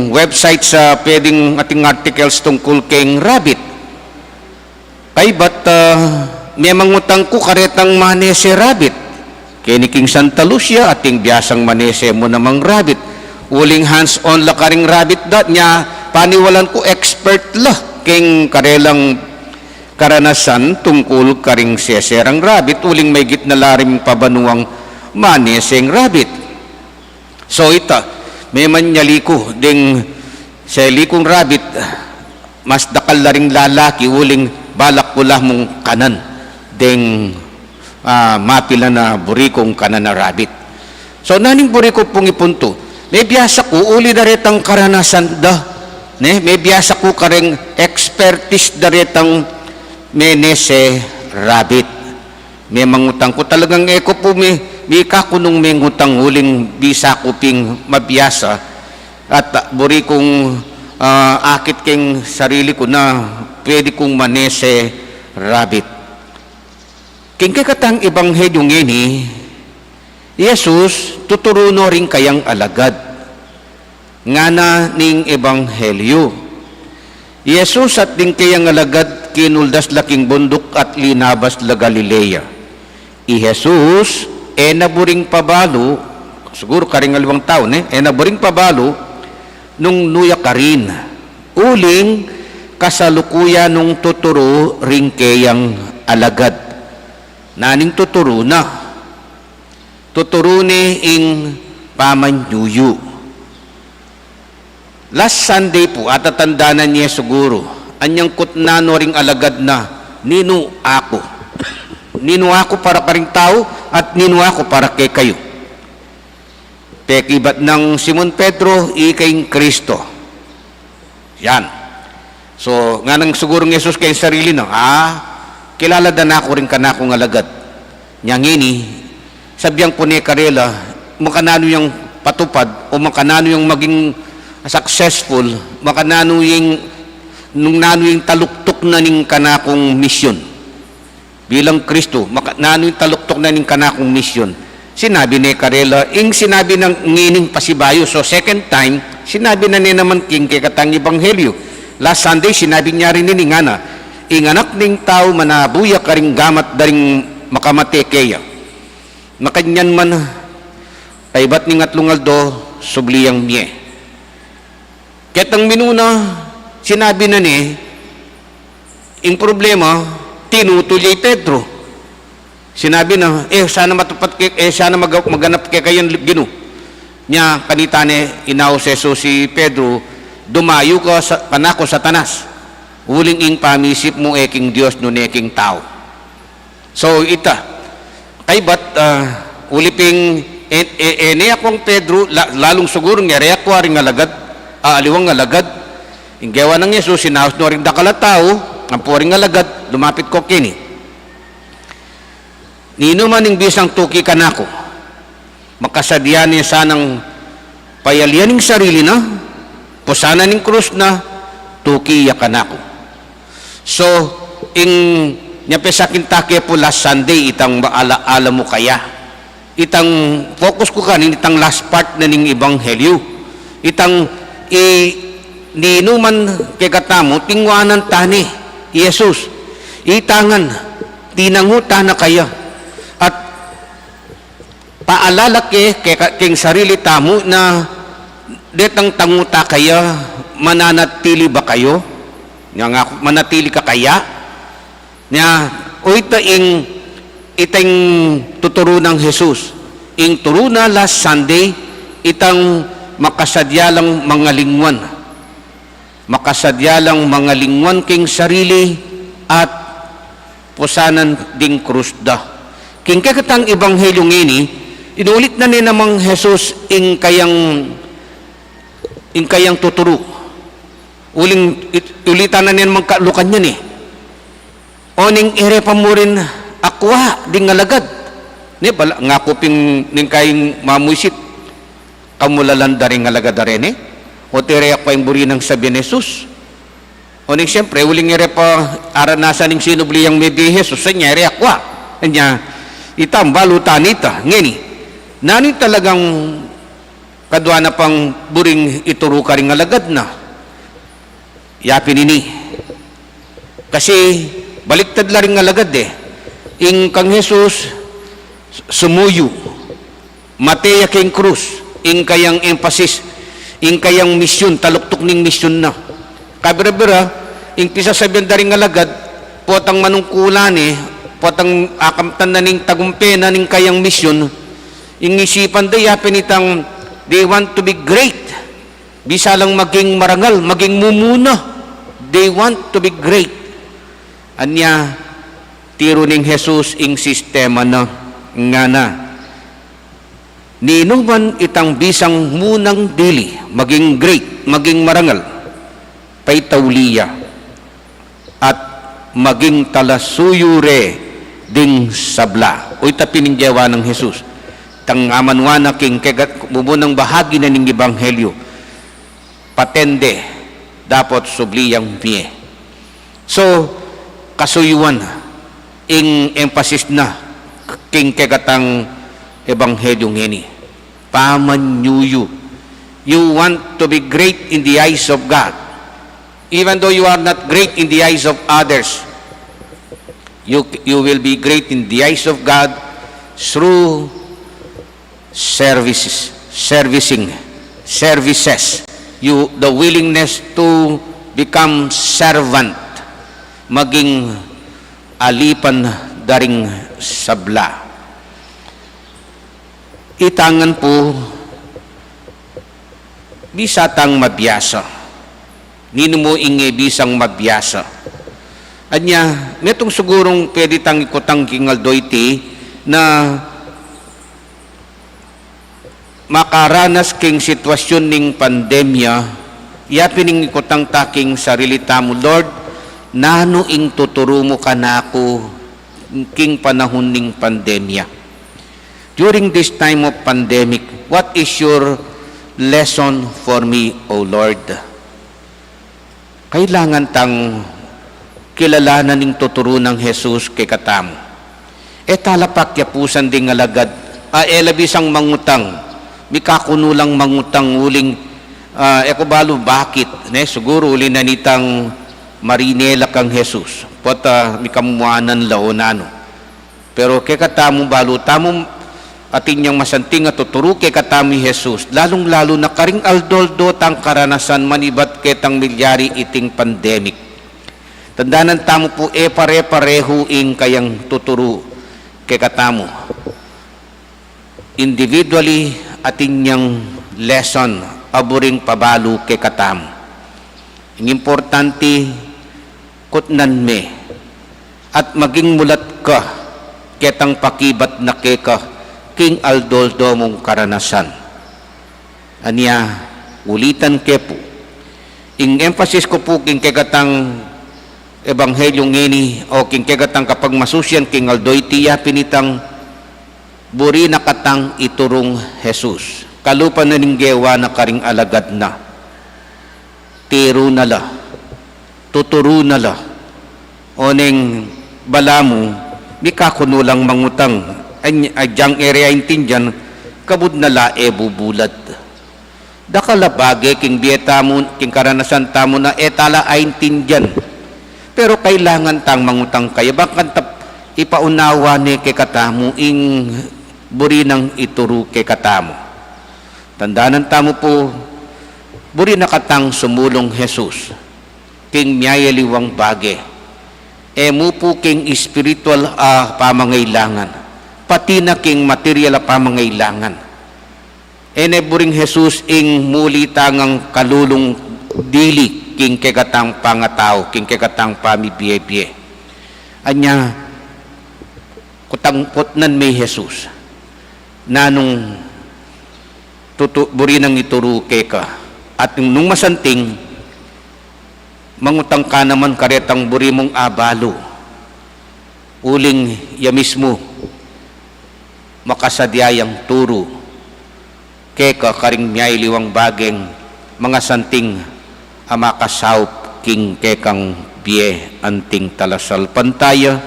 website sa pwedeng ating articles tungkol keng rabbit. Kaybat, ah, memang utang ku karetang manese rabbit. Keni king Santa Lucia, ating biasang manese mu namang rabbit. Uling hands-on la karing rabbit da, nya paniwalan ku expert la keng karelang karanasan tungkul karing seserang rabbit, uling maigit na la ring pabanuang maneseng rabbit. So ita, memang nyali ku ding seli kung rabbit, mas dakal la ring lalaki, uling balak ku la mung kanan ding, ah, mapilan a buri kung kanan a rabbit. So, naning buri ku pung ipuntu, mebiasa ku uli da retang karanasan da, ne? Mebiasa ku kareng expertise da retang menese rabbit. Memang utang ku talagang e ku pu mi, mikakunung mengutang uling bisa ku ping mabiasa at, ah, buri kung, ah, akit keng sarili ku na pwede kung manese rabbit. Keng kekatang ebanghelyo ngeni, i Jesus tuturu no ring kayang alagad. Ngana ning ebanghelyo, i Jesus at ding kayang alagad kinuldas la king bunduk at linabas la Galilea. I Jesus e na buring pabalu, siguru karing aliwang tau, ne? E na buring pabalu nung nu ya karin, uling kasalukuyan nung tuturu ring kayang alagad. Naning tuturu na? Tuturu ne ing pamanyuyu. Last Sunday pu, atatandanan ye siguru, anyang kutnan no ring alagad na, "Ninu aku? Ninu aku para karing tau at ninu aku para kekayu?" Pekibat nang Simon Pedro, "Ika ing Kristo." Yan. So, nganang siguru nang Jesus keng sarili na, "Ah, kilala da na ku ring kanakung alagad." Nya ngeni, sabian ku ne karela, makananu yang patupad o makananu yang maging successful, makananu yang, nung nanu yang taluktuk na ning kanakung misyon. Bilang Kristo, maka-, nanu ing taluktuk na ning kanakung misyon? Sinabi ne karela ing sinabi nang ngening pasibayu. So, second time, sinabi na ne naman king kekatang ebanghelyo. Last Sunday, sinabi na rin ini, ngana, "Ing Anak ning Tau manabu ya karing gamat da ring makamate keya." Makanyan man, kaybat ning atlung aldo, subli yang mie. Ketang minuna, sinabi na ne, ing problema, tinutul ya i Pedro. Sinabi na, "E sana matupad ke, e sana mag-, maganap kekayu yan, Ginu." Nya, kanita ne, inausan Jesus i Pedro, "Dumayu ka sa, kanaku, Satanas. Uling ing pamisip mu e king Dios nune king tau." So, ita, kaybat, ah, uli ping, e, e, e ne aku kang Pedro, la-, lalung siguru ngereak ku ring alagad, ah, aliwang alagad. Ing gewa nang Jesus, sinaus no ring dakal a tau, ampo ring alagad, lumapit ku keni. "Ninuman ing bisang tuki kanaku, makasadya ne sanang payalian ing sarili na, pusanan ing krus na, tuki ya kanaku." So, ing nya pe sa king take pu last Sunday, itang maala-ala mu kaya. Itang focus ku karin, itang last part na ning ebanghelyo. Itang i-, ninuman kekatamu, tinguanan ta ne i Jesus. Itangan, tinangu ta na kaya. At paalala ke, ke, king sarili tamu na detang tangu ta kaya, mananatili ba kayu? Nya ngaku, manatili ka kaya? Nya, o ita ing, ita ing tuturu nang Jesus. Ing turu na last Sunday, itang makasadya lang mangalingwan. Makasadya lang mangalingwan king sarili at pusanan ding krus da. King kekatang ebanghelyo ngeni, Inulit na ne namang Jesus ing kayang, ing kayang tuturu. Uling it-, ulitan na ne namang kalukan niyan e. Oning e re pa murin akua ding alagad. Ne, bala, ngaku pin ning kayang mamuisit. Kamulalan da ring alagad a reni? O ti re akua ing buri nang sabi nang Jesus? Oning siyempre, uling e re pa aranasan ning sinubli yang mebie i Jesus, anya e re akua. Anya, ita, balu ta nita, ngeni. Nanu ing talagang kadua na pang buring ituru karing alagad na? Ya pin ini. Kasi, baliktad la ring alagad e. Ing kang Jesus, sumuyu. Mate ya king krus, ing kayang emphasis, ing kayang misyun, taluktuk ning misyun na. Kabira-bira, ing pisasabian da ring alagad, potang manungkulan e, potang akamtan na ning tagumpe na ning kayang misyun, ing isipan da ya pin itang they want to be great. Bisa lang maging marangal, maging mumuna. They want to be great. Anya, tiru ning Jesus ing sistema na, ngana. Ninuman itang bisang munang dili, maging great, maging marangal, paitauli ya, at maging talasuyu re ding sabla. O ita pin ing gewa nang Jesus. Tang amanwa na king kegat-, mumunang bahagi na ning ebanghelyo. Patende, dapot subli yang mie. So, kasuyuan, ing emphasis na king kekatang ebanghelyo ngeni. Pamanyuyu. You want to be great in the eyes of God. Even though you are not great in the eyes of others, you, you will be great in the eyes of God through services, servicing, services. You, the willingness to become servant, maging alipan da ring sabla. Ita ngan pu, bisa tang mabiasa. Ninu mu ing e bisang mabiasa? Anya, metung sigurung pwede tang ikutang king aldo iti na makaranas king sitwasyun ning pandemya, ya pin ing ikutang ta king sarili tamu, Lord, nanu ing tuturu mu kanaku king panahun ning pandemya? During this time of pandemic, what is your lesson for me, O Lord? Kailangan tang kilalanan ing tuturu nang Jesus kekatamu. E tala pakyapusan ding alagad a e la bisang mangutang, mikakunu lang mangutang uling, ah, e ku balu bakit, ne, siguru uli na nitang marinela kang Jesus. Pota, ah, mikamuanan la o nanu. Pero kekatamu, balu tamu atin yang masanting a tuturu kekatamu i Jesus, lalung-lalu na karing aldo-aldo tang karanasan manibat ketang milyari iting pandemic. Tandanan tamu pu, e pare-parehu ing kayang tuturu kekatamu. Individually, atin yang lesson a buring pabalu kekatamu. Ing importante, kutnan me at maging mulat ka ketang pakibat na keka king aldo-aldo mung karanasan. Anya, ulitan ke pu, ing emphasis ku pu king kekatang ebanghelyo ngeni o king kekatang kapagmasusian king aldo iti, ya pin itang buri na katang iturung Jesus. Kalupa na ning gewa na karing alagad na. Tiru na la, tuturu na la. Oneng balamu, mikakunu lang mangutang, anya, agyang e re aintindian, kabud na la e bubulad. Dakal a bage king bie tamu, king karanasan tamu na e tala aintindian. Pero kailangan tang mangutang kaya, ban kanita ipaunawa ne kekatamu ing buri nang ituru kekatamu. Tandanan tamu pu, buri na katang sumulung Jesus king miyayaliwang bage. E mu pu king espiritual a pamangailangan, pati na king material a pamangailangan. E ne buring Jesus ing muli tang kalulung dili king kekatang pangatau, king kekatang pamibie-bie. Anya, kutang, kutnan me i Jesus. Nanung tutu buri nang ituru keka, at nung masanting, mangutang ka naman karetang buri mung abalu, uling ya mismu makasadya yang turu keka karing mialiwang bageng mangasanting a makasaup king kekang bie anting talasalpantaya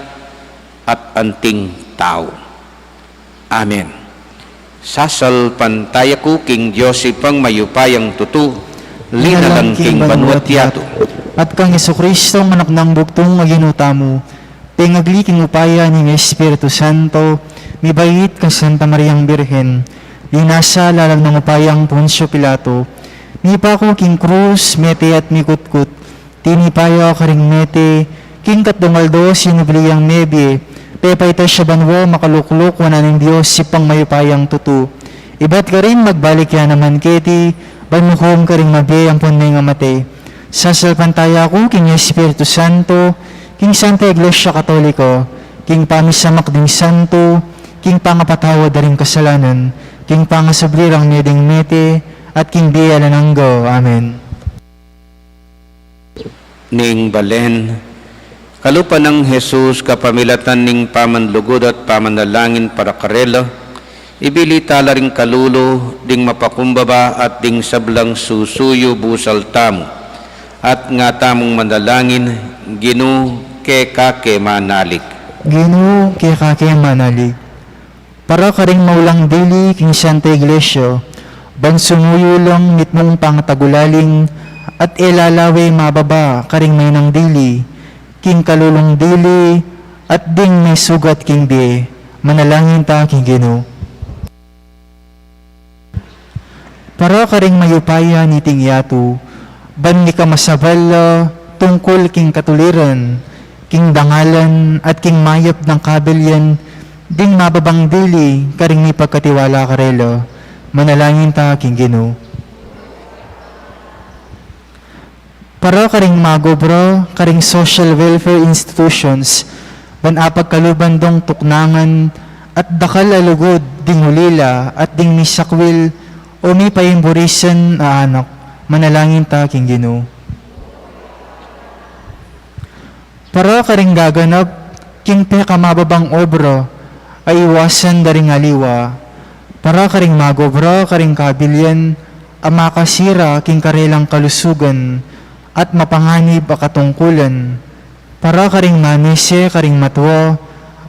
at anting tau. Amen. Sasalpantaya ku king Dios Ibpang mayupayang tutu, linalang king banua't yatu, at kang Jesucristo, anak nang bugtung a Ginu tamu, pengagli king upaya ning Espiritu Santo, mibait kang Santa Mariang Birhen, linasa lalam nang upayang Poncio Pilato, mipaku king krus, mete at mikutkut, tinipa ya karing mete, king katdung aldo sinubli yang mebie, pepaitas ya banua, makalukluk wanan ning Dios Ibpang mayupayang tutu. Ibat karin magbalik ya naman keti, ban mukum karing mabie ampon mengamate. Sasalpantaya ku king Espiritu Santo, king Santa Iglesia Katolika, king pamisamak ding santo, king pangapatawad da ring kasalanan, king pangasubli rang mie ding mete, at king bie alang angga. Amen. Ning balen, kalupa nang Jesus kapamilatan ning pamanlugud at pamanalangin para karela, ibilita la ring kalulu ding mapakumbaba at ding sablang susuyu busal tamu, at nga tamung manalangin, Ginu, keka ke manalig. Ginu, keka ke manalig. Para karing maulang dili king Santa Iglesia, ban sumuyu lang mitmung pangatagulaling at e lalawe mababa karing mainang dili, king kalulung dili at ding mesugat king bie, manalangin ta king Ginu. Para karing mayupaya niting yatu, ban mika masabal la tungkul king katuliran, king dangalan, at king mayap nang kabilyan ding mababang dili karing mipagkatiwala karela, manalangin ta king Ginu. Para karing magobra karing social welfare institutions, ban apagkaluban dong tuknangan at dakal a lugud ding ulila at ding misakwil o mipaimburisan a anak, manalangin ta king Ginu. Para karing gaganap king pekamababang obra a iwasan da ring aliwa, para karing magobra karing kabilyan a makasira king karelang kalusugan at mapanganib a katungkulan, para karing mamese karing matua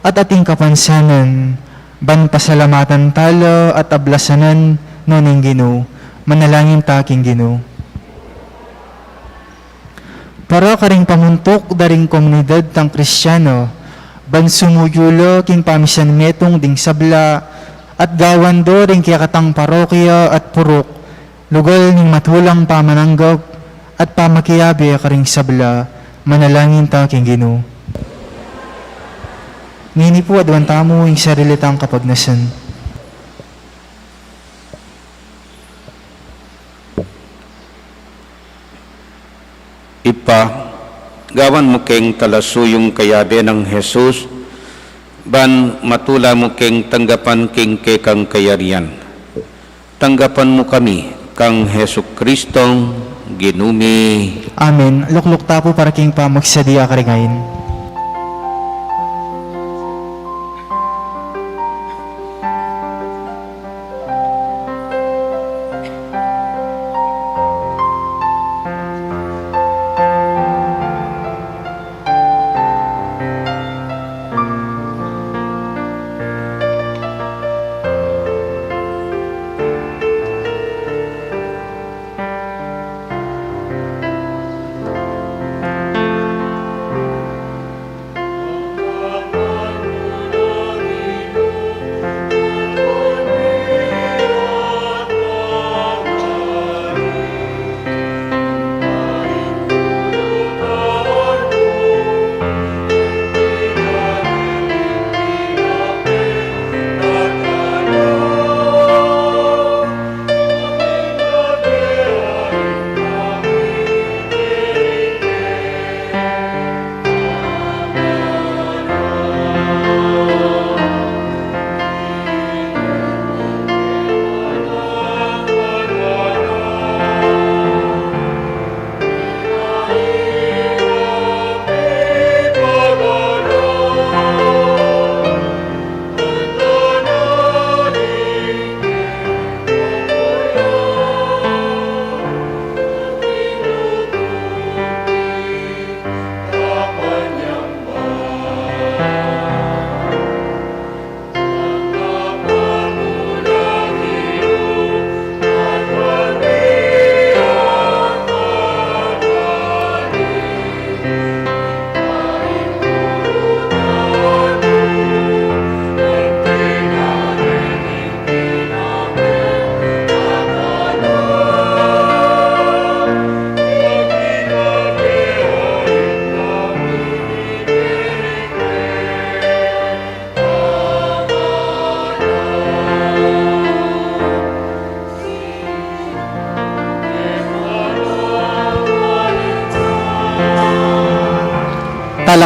at ating kapansanan, ban pasalamatan tala at ablasanan no ning Ginu, manalangin ta king Ginu. Para karing pamuntuk da ring komunidad tang Kristiano, ban sumuyu la king pamisanmetung ding sabla at gawan do ring kekatang parokya at puruk, lugal ning matulang pamananggap at pamakiabe karing sabla, manalangin ta king Ginu. Ngeni pu aduan tamu ing sarili tang kapagnasan. Ibpa, gawan mu keng talasuyung kayabe nang Jesus, ban matula mu keng tanggapan king kekang kayarian. Tanggapan mu kami kang Jesucristong Ginu mi. Amen. Lukluk ta pu para king pamagsadya karing ain.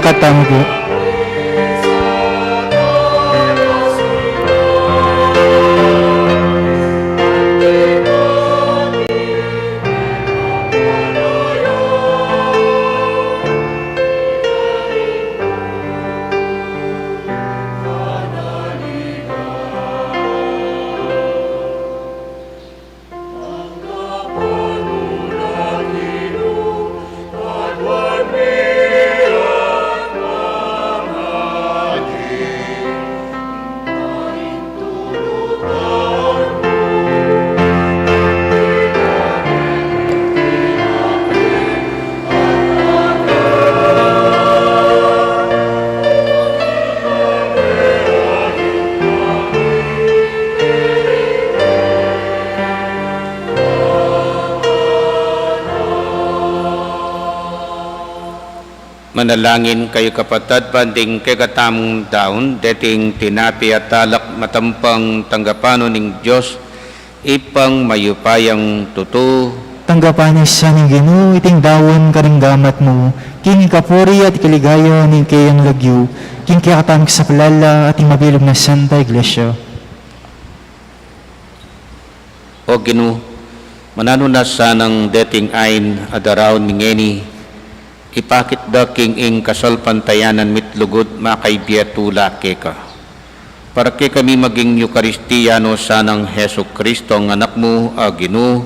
Tamu pu. Manalangin kayu, kapatad, ban ding kekatamung daun, deting tinape at alak matampang tanggapan no ning Dios, Ibpang mayupayang tutu. Tanggapan na sa ning Ginu iting daun karing gamat mu, king ikapuri at ikaligaya ning keyang lagyu, king kekatamung kapamilatan at ning mabilug nang Santa Iglesia. O Ginu, mananu na sanang deting ain a daraun mi ngeni, ipakit da king ing kasalpantayanan mi't lugud makaibie tula keka. Para kekami maging Eukaristia no sanang Jesucristo, a Anak mu, a Ginu,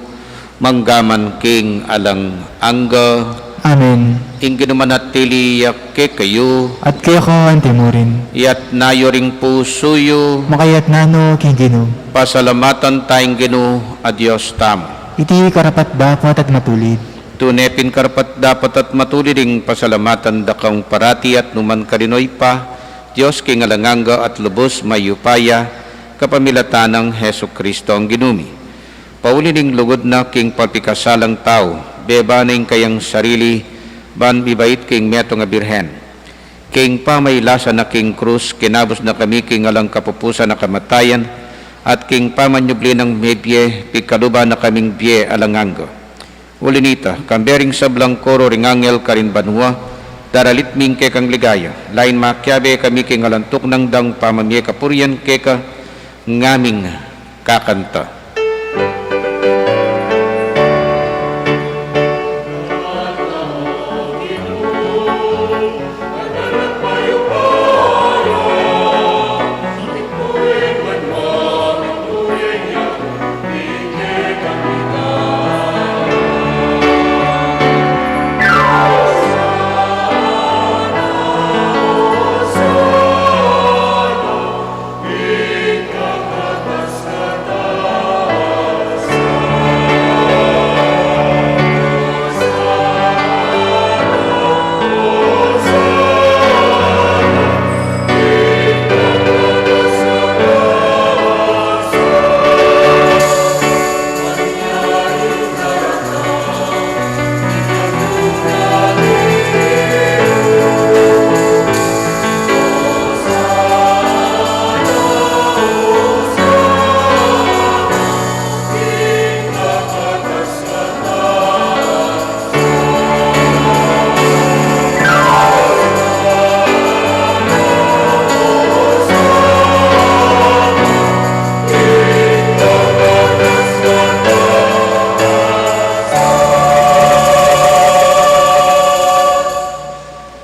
mangga man king alang angga. Amen. Ing Ginu manatili ya kekayu. At keka antimurin. Iyatas yu ring pusu yu. Makayatas no king Ginu. Pasalamatan taya ing Ginu a Dios tamu. Iti karapat-dapat at matulid. Tune pin karapat-dapat at matulid ing pasalamatan da kang parati at nukarin man, O Ibpa, Dios king alang angga at lubus mayupaya, kapamilatan nang Jesucristo a Ginu mi. Pauli ning lugud na king pamikasalang tau, beba na ing kayang sarili, ban mibait king metung a birhen. King pamailasa na king krus, kinabus na kami king alang kapupusan a kamatayan, at king pamanyubli nang mebie, pigkaluban na kaming bie alang angga. Uli nita, kambe ring sablang koro ring anghel karin banua, daralit mi ing kekang ligaya, lain makiabe kami king alang tuknang dang pamamie kapurian keka, ngaming kakanta.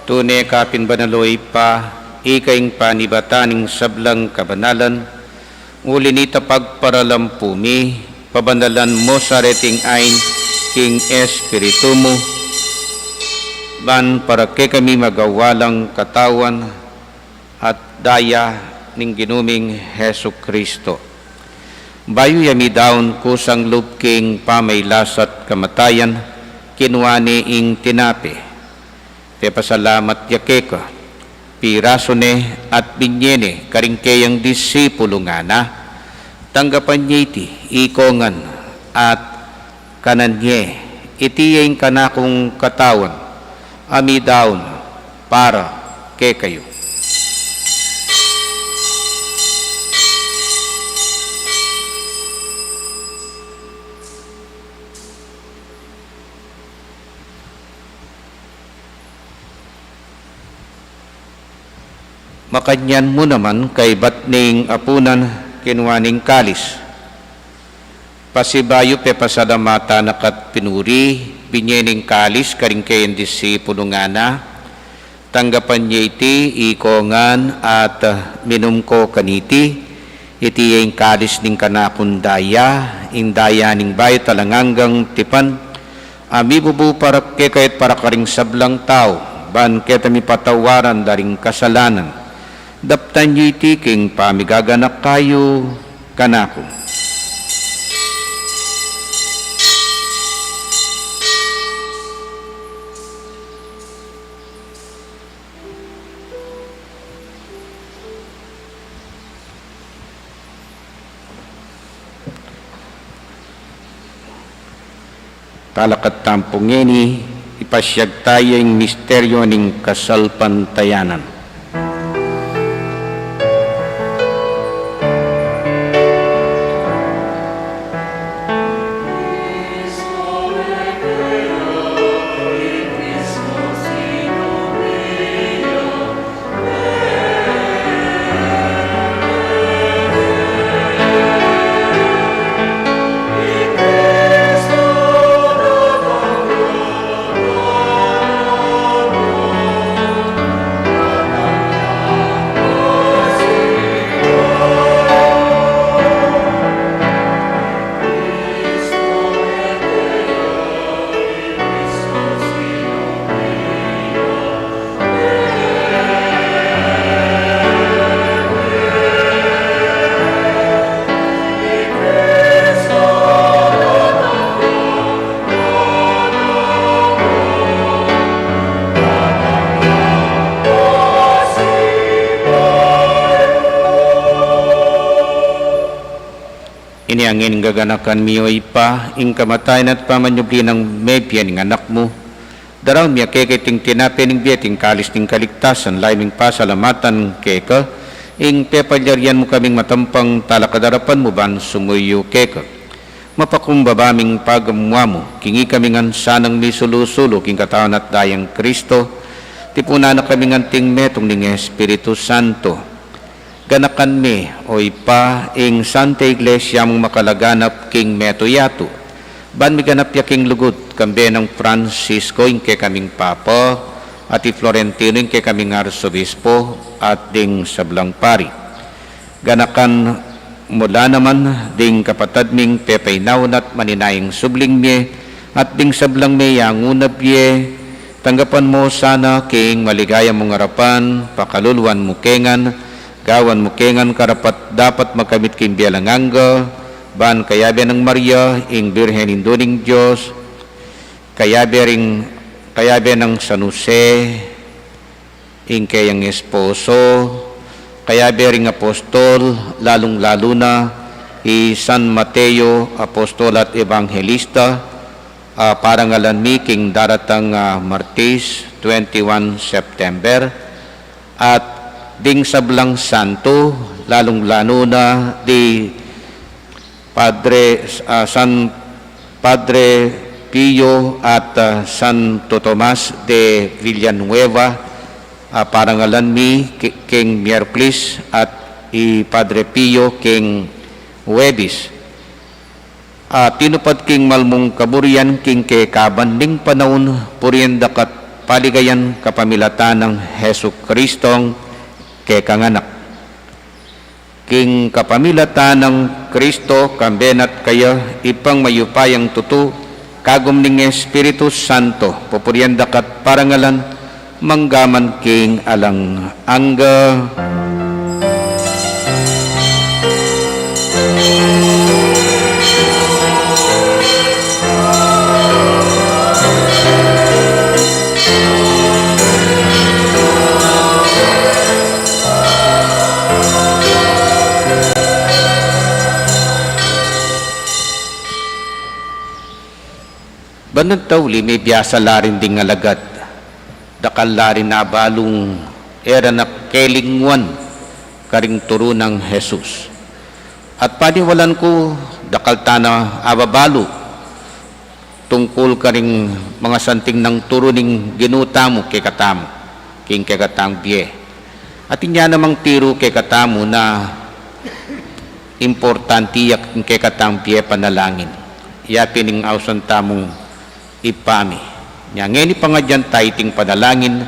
Tune ka pin banal, o Ibpa, ika ing panibatan ning sablang kabanalan, uli nita pagparalampu mi, pabanalan mu sa reting ain king Espiritu mu, ban para kekami magawa lang katawan at daya ning Ginu ming Jesucristo. Bayu ya midaun kusang lub king pamailasa't kamatayan, kinua ne ing tinape, pepasalamat ya keka, pirasu ne at binye ne karing keyang disipulu, ngana: Tanggapan ye iti, ikongan, at kanan ye, iti ya ing kanakung katawan, a midaun para kekayu. Makanyan mu naman kaybat ning apunan, kinua ne ing kalis. Pasibayu pepasalamatan na ka't pinuri, binye ne ing kalis karing kayang disipulu, ngana: Tanggapan ye iti, ikong ngan at, ah, minum ko kaniti. Iti ya ing kalis ning kanakung daya, ing daya ning bayu at alang anggang tipan, a mibubu para kekayu at para karing sablang tau, ban keta mipatawaran da ring kasalanan. Daptan ye iti king pamigaganaka yu kanaku. Talakad tamu pu ngeni, ipasiag taya ing misteryo ning kasalpantayanan. Ini ngeni ing gaganakan mi, O Ibpa, ing kamatayan at pamanyubli nang mebie ning Anak mu. Daraun mi keka iting tinape ning bie at ing kalis ning kaligtasan, lalu ming pasalamatan keka ing pepalyarian mu kaming matampang talakad king arapan mu ban sumuyu keka. Mapakumbaba ming pagamuan mu king ikami ngan sanang misulu-sulu king katawan at daya nang Kristo, tipunan na kaming anting metung ning Espiritu Santo. Ganakan me, O Ibpa, ing Santa Iglesia mung makalaganap king metung yatu, ban miganap ya king lugud, kambe nang Francisco ing kekaming Papa, at i Florentino ing kekaming Arsobispo, at ding sablang pari. Ganakan mu la naman ding kapatad ming pepainawa na at maninayang subling mie, at ding sablang meyanguna bie. Tanggapan mu la sana king maligaya mung arapan, pakaluluan mu ke ngan, gawan mu ke ngan karapat-dapat magkamit king bie alang angga, ban kayabe nang Maria, ing Birhen Indu ning Dios, kayabe ring, kayabe nang San Jose, ing keyang esposo, kayabe ring apostol, lalung-lalu na i San Mateo, apostol at ebanghelista, a parangalan mi king daratang, a, Martis, twenty-one September, at ding sablang santo, lalung-lalu na di Padre, a, San Padre Pio at, a, Santo Tomas de Villanueva, a parangalan mi ki-, king Miyerkules, at i Padre Pio king Huwebes. A tinupad king malmung kaburian king kekaban ning panaun, purian da ka't paligayan kapamilatan nang Jesukristong kekang Anak. King kapamilatan nang Kristo, kambe na at kaya, Ibpang mayupayang tutu, kagum ning Espiritu Santo, pupurian da ka't parangalan, mangga man king alang angga. Ban nang tauli, mebiasa la rin ding alagad, dakal la rin abalung e ra na kelinguan karing turu nang Jesus. At paniwalan ku, dakal tana ababalu tungkul karing mangasanting nang turu ning Ginu tamu kekatamu, king kekatang bie. Atin ya namang tiru kekatamu na importante ya king kekatang pie panalangin. Ya pin ing ausan tamung Ibpa mi. Nya ngeni pangadyan ta iting panalangin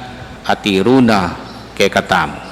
a tiru na kekatamu.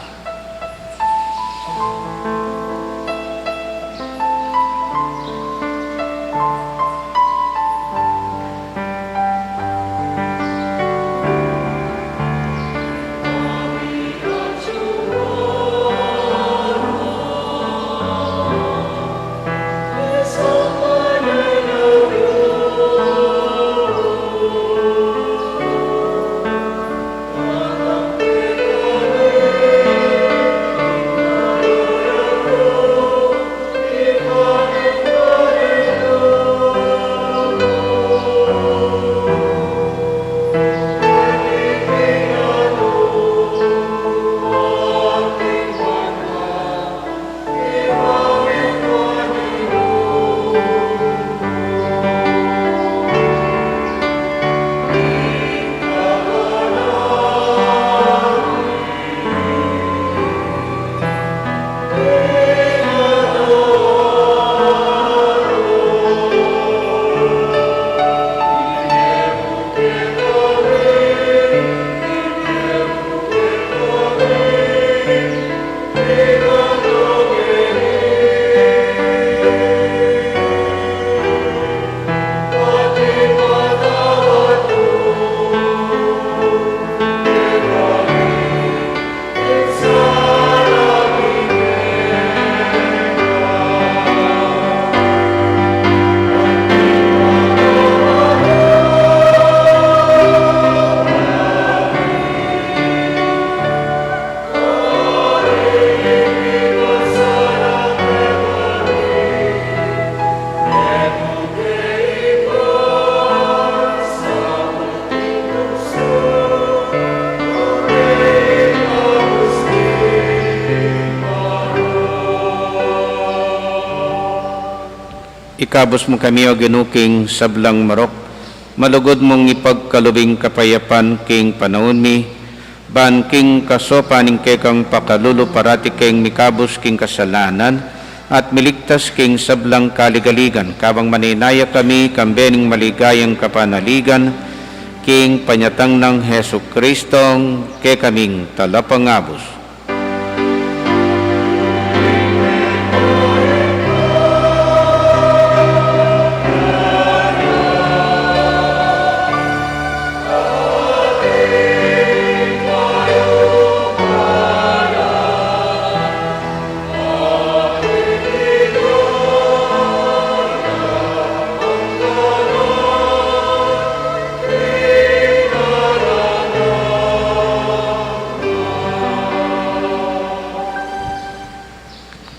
Ikabus mu kami, O Ginu, king sablang marok, malugud mung ipagkalub ing kapayapan king panaun mi, ban king kasopan ning kekang pakalulu parati keng mikabus king kasalanan, at miligtas king sablang kaligaligan, kabang manenaya kami kambe ning maligayang kapanaligan, king panyatang nang Jesucristong kekaming Talapangabus.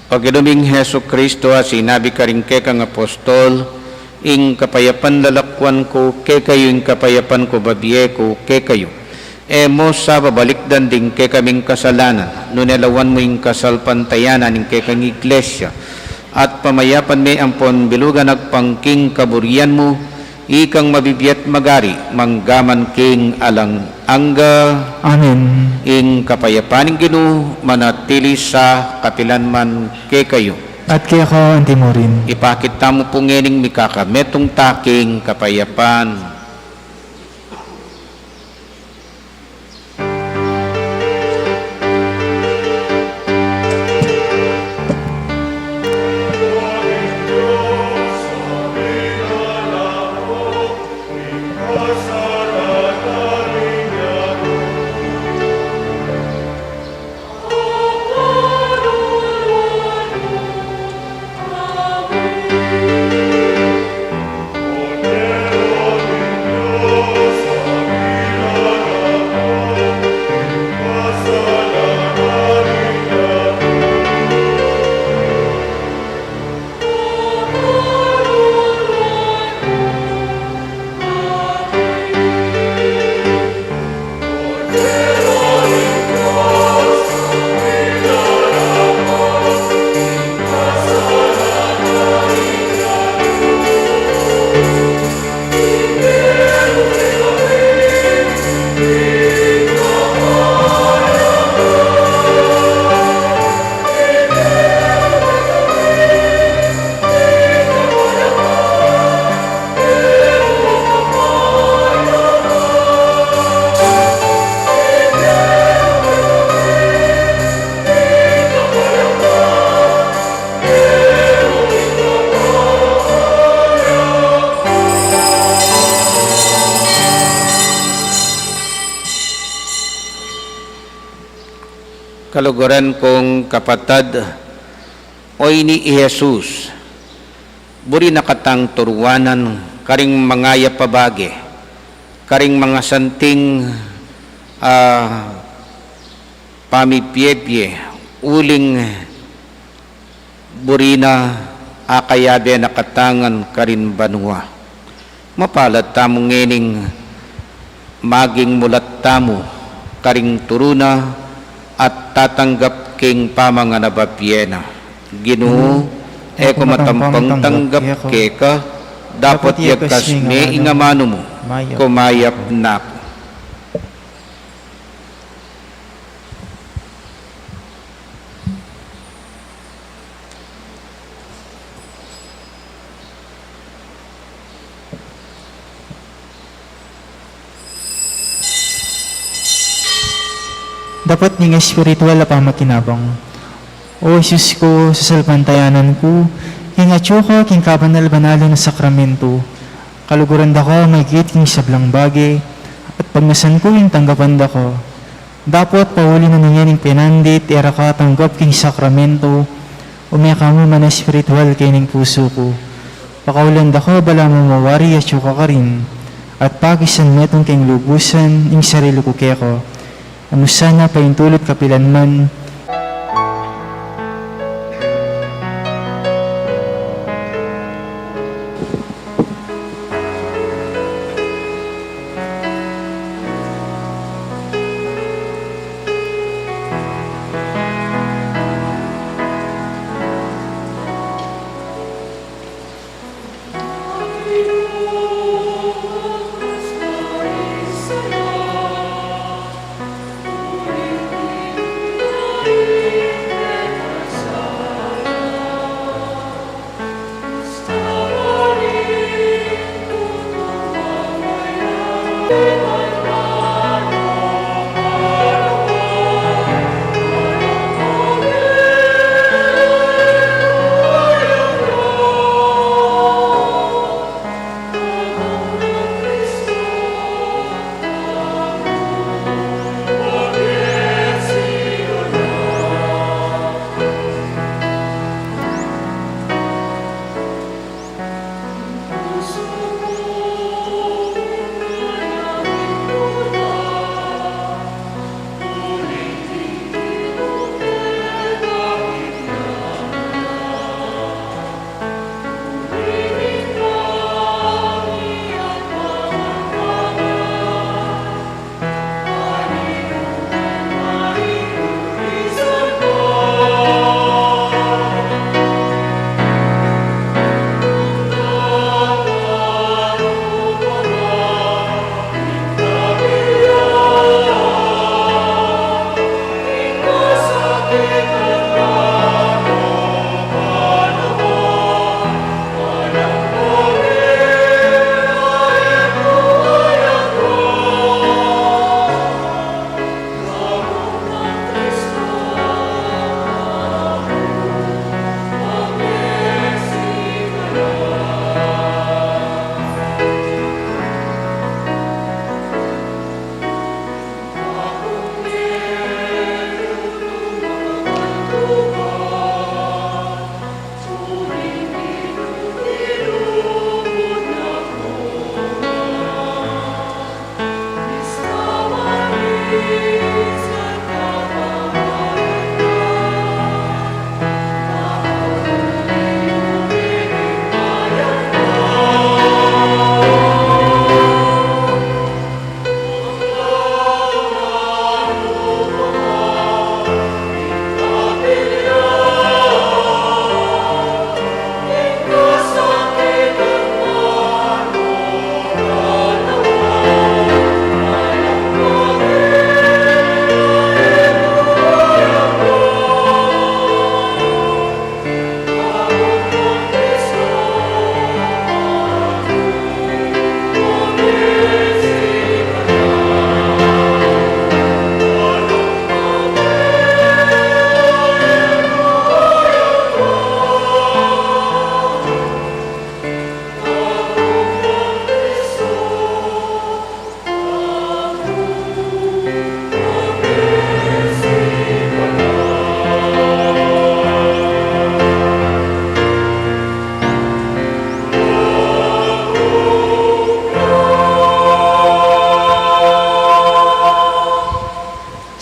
O Ginu ming Jesucristo, a sinabi karing kekang apostol, "Ing kapayapan lalakuan ku kekayu, ing kapayapan ku bibie ku kekayu." E mu sa babalikdan ding kekaming kasalanan, nune lawan mu ing kasalpantayanan ning kekang Iglesia, at pamayapan me ampon bilugan agpang king kaburian mu, ikang mabibie at magari, mangga man king alang angga. Amen. Ing kapayapan ning Ginu manatili sa kapilan man kekayu. At keka anti murin. Ipakit tamu pu ngening mikakametung ta king kapayapan. Kaluguran kung kapatad, o ini i Jesus, buri na katang turuanan karing mangayap a bage, karing mangasanting, ah, pamipie-pie, uling buri na akayabe na katangan karin banua. Mapalad tamu ngening maging mulat tamu karing turu na at tatanggap king pamanganababie na. Ginu, e ku matampang tanggap keka, dapot yagas me ing amanu mu, kumayap na ku. Dapot ning espiritual a pamakinabang. O Jesus ku, sasalpantayanan ku king atyu ka king kabanal-banalan a sakramento. Kaluguran da ka maigit king sablang bage, at pagnasan ku ing tanggapan da ka. Dapot pauli na ning penandit e ra ka tanggap king sakramento, ume ka mu man espiritual kening pusu ku. Pakaulan da ka balamu mawari atyu ka karin, at pakisan metung king lubusan ing sarili ku keka. Anu sana paintulut kapilanman.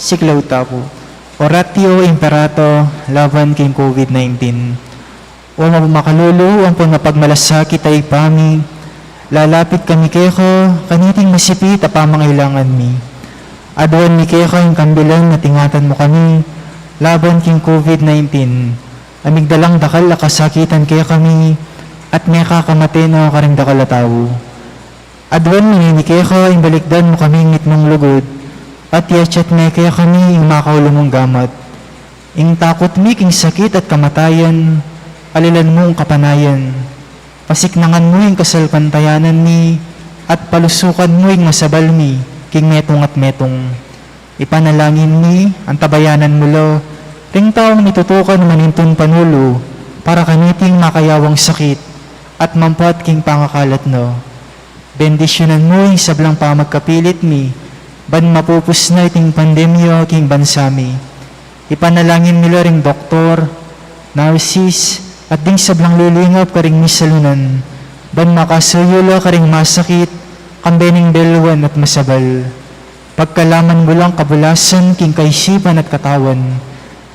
Siklaud ta pu. Oratio Imperata laban king COVID nineteen. O makalulu ampon mapagmalasakit a Ibpa mi, lalapit kami keka kaniting masipit a pamangailangan mi. Aduan mi keka ing kambilan at ingatan mu kami laban king COVID nineteen. A migdalang dakal a kasakitan kekami at mekakamate na karing dakal a tau. Aduan mi ngeni keka ing balikdan mu kaming mitmung lugud, at yatyat me kekami ing makaulu mung gamat. Ing takut mi king sakit at kamatayan, alilan mung kapanayan. Pasiknangan mu ing kasalpantayanan mi, at palusukan mu ing masabal mi king metung at metung. Ipanalangin mi, antabayanan mu la ring taung mitutukan manintun panulu para kaniting makayawang sakit at mampat king pangakalat na. Bendisyunan mu ing sablang pamagkapilit mi, ban mapupus na iting pandemya king bansa mi. Ipanalangin mi la ring doktor, nurses, at ding sablang lilingap karing misalunan, ban makasuyu la karing masakit, kambe ning beluan at masabal. Pagkalaman mu lang kabulasan king kaisipan at katawan.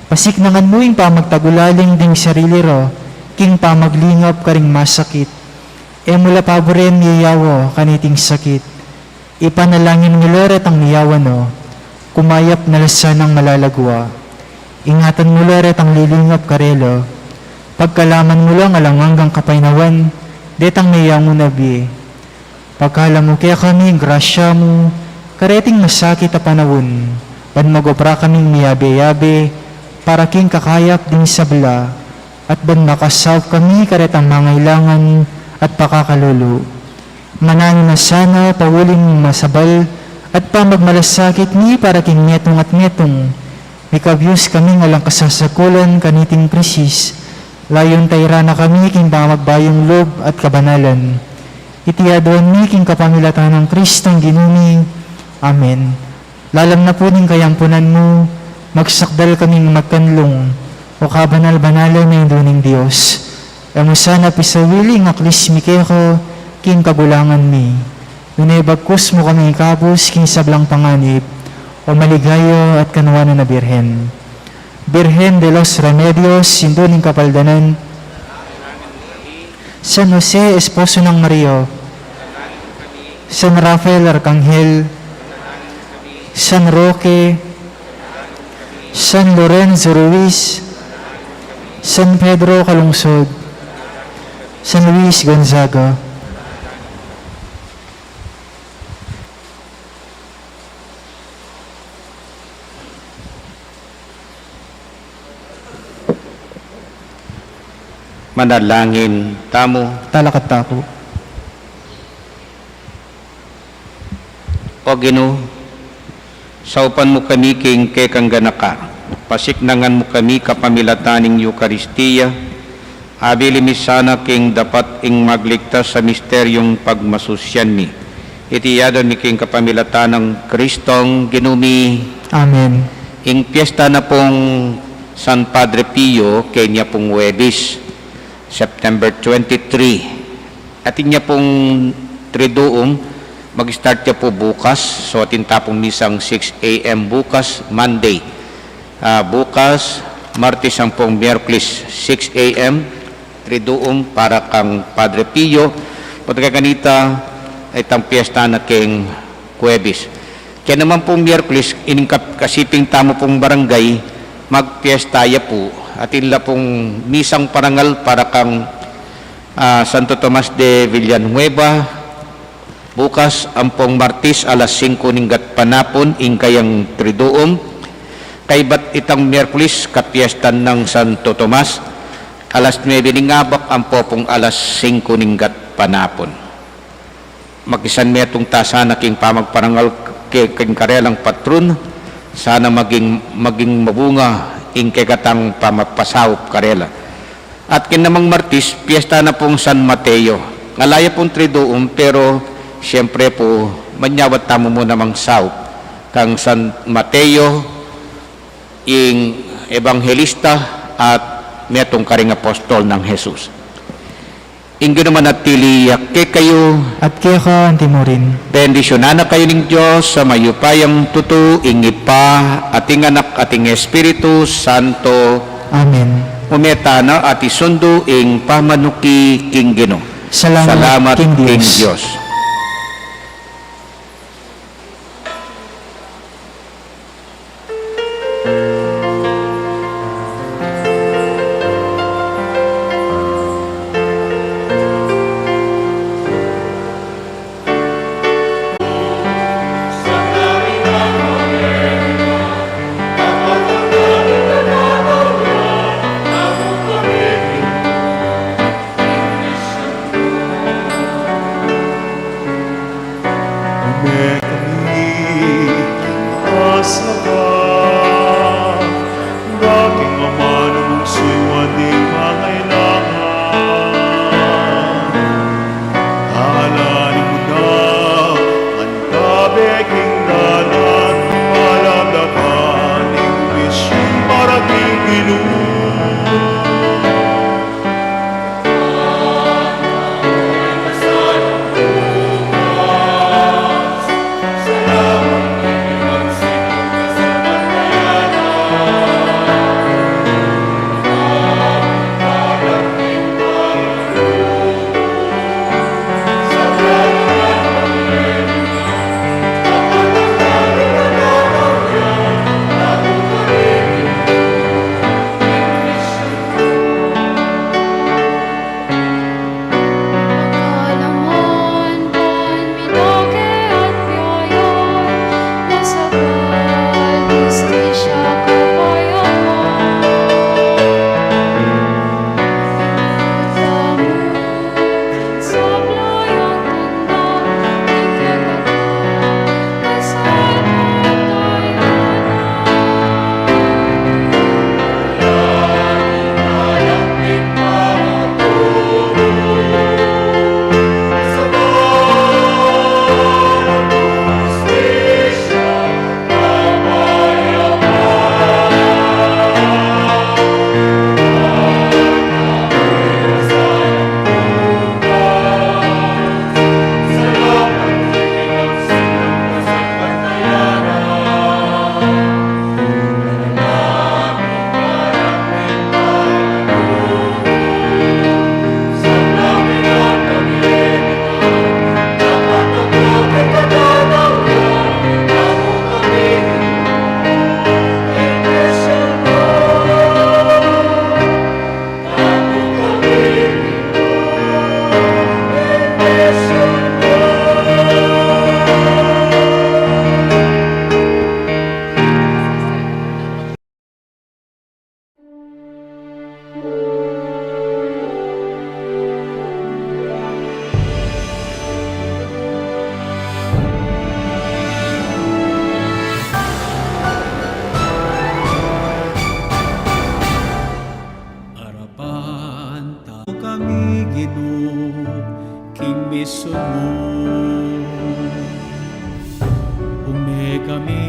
Pasiknangan mu ing pamagtagulaling ding sarili ra king pamaglingap karing masakit. E mu la paburen miyawa kaniting sakit. Ipanalangin mu la retang miyawa na, kumayap na la sanang malagwa. Ingatan mu la retang lilingap karela. Pagkalaman mu lang alang anggang kapaynawan detang meyangu na bie. Pakala mu kekami ing grasya mu kareting masakit a panaun, ban magobra kaming miyabe-yabe para king kakayap ding sabla, at ban makasaup kami karetang mangailangan at pakakalulu. Mananu na sana pauli ning masabal at pamagmalasakit mi para king metung at metung. Mikabyus kaming alang kasasakulan kaniting krisis, layun tairan na kami king pamagbayung lub at kabanalan. Iti aduan mi king kapamilatan nang Kristong Ginu mi. Amen. Lalam na pu ning kayampunan mu, magsakdal kaming magkanlung, O kabanal-banalan a Indu ning Dios. E mu sana pisawili ing aklis mi keka king kagulangan mi, nune bagkus mu kami ikabus king sablang panganib, O maligaya at kanuanan a Birhen. Birhen de los Remedios, Indu ning Kapaldanan, San Jose, esposo nang Maria, San Rafael Arkanghel, San Roque, San Lorenzo Ruiz, San Pedro Calungsod, San Luis Gonzaga. Manalangin tamu. Talakad ta pu. O Ginu, saupan mu kami king kekang ganaka, pasiknangan mu kami kapamilatan ning Eukaristia, abili mi sana king dapat ing magligtas a misteryung pagmasusyan mi. Iti aduan mi king kapamilatan nang Kristong Ginu mi. Amen. Ing piesta na pung San Padre Pio, kenya pung Huwebes, September twenty-three. Atin ya pung Triduum, mag-start ya pu bukas. So, atin ta pung misang six a.m. bukas, Monday. Ah, bukas, Martes ampong Miyerkules, six a.m., Triduum para kang Padre Pio. Pati kanita, itang piesta na king Huwebes. Kaya naman pung Miyerkules, ining kap-, kasiping tamu pung barangay, magpiesta ya pu. Atin la pung misang parangal para kang, ah, Santo Tomas de Villanueva, bukas ampong Martes, alas singko ning gatpanapun, ing kayang Triduum. Kaybat itang Miyerkules, kapiestan nang Santo Tomas, alas nuebe ning abak ampo pung alas singko ning gatpanapun. Makisan metung ta sana king pamagparangal ke-, king karelang patron, sana maging, maging mabunga ing kekatang pamagpasaup karela. At king namang Martes, piesta na pung San Mateo. Ngala ya pung Triduum, pero siyempre pu, manyawad tamu mu namang saup kang San Mateo, ing ebanghelista at metung karing apostol nang Jesus. Ing Ginu manatili ya kekayu. At keka antimurin. Bendisyunan na kayu ning Dios a mayupayang tutu, ing Ibpa, at ing Anak, at ing Espiritu Santo. Amen. Ume tana at isundu ing pamanuki king Ginu. Salamat king Dios. Mekami king asawa, dating amanung suyuan ding mangailangan. Ala ning muda, antabe king dalan, palablaban ing misyun para king Ginu. Makalaman ban midake at biayan, masabal, hustisya, kapayapan. Sabla yang tanda, ikekata, Arapan ta kami, Ginu, king misyun mu. Ume kami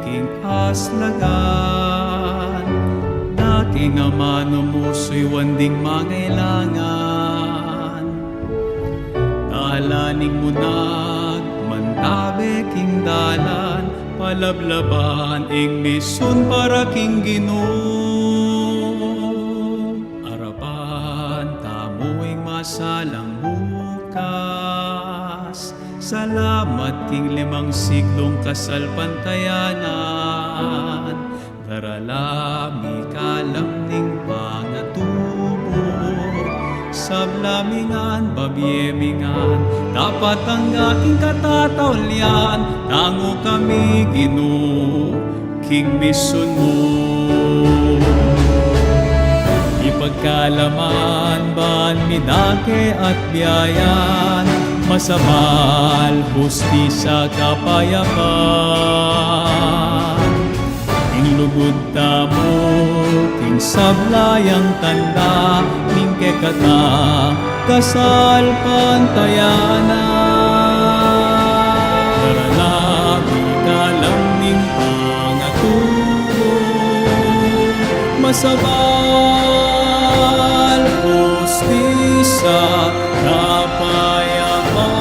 king kaslagan, dating amanu mu suyuan ding mangailangan. Ala ning munag mantabe king dalan, palablaban ing misyun para king Ginu. Arapan tamu ing masalang bukas. Salamat king limang siklung kasalpantayanan. Darala mi kalam ning pangatubud. Sabla mi ngan, babie mi ngan, dapat angga king katataulian, tangu kami, Ginu, king misyun mu. Ipagkalaman ban midake at biayan, masabal, hustisya, kapayapan. Ing lugud tamu king sabla yang tanda ning kekatang kasalpantayanan. Darala mi kalam ning pangatubud, masabal, hustis- sa kapayapan.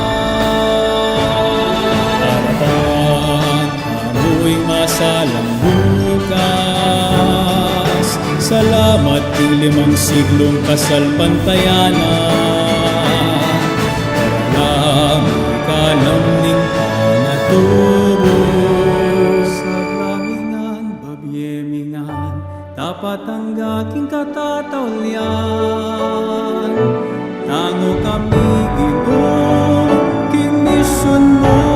Arapan tamu ing masalang bukas. Salamat king limang siglung kasalpantayanan. Para lang ikalam ning pangatubus. Sabla mi ngan, babie mi ngan, dapat angga king katataulian. Tango kami, Ginu, king misyun mu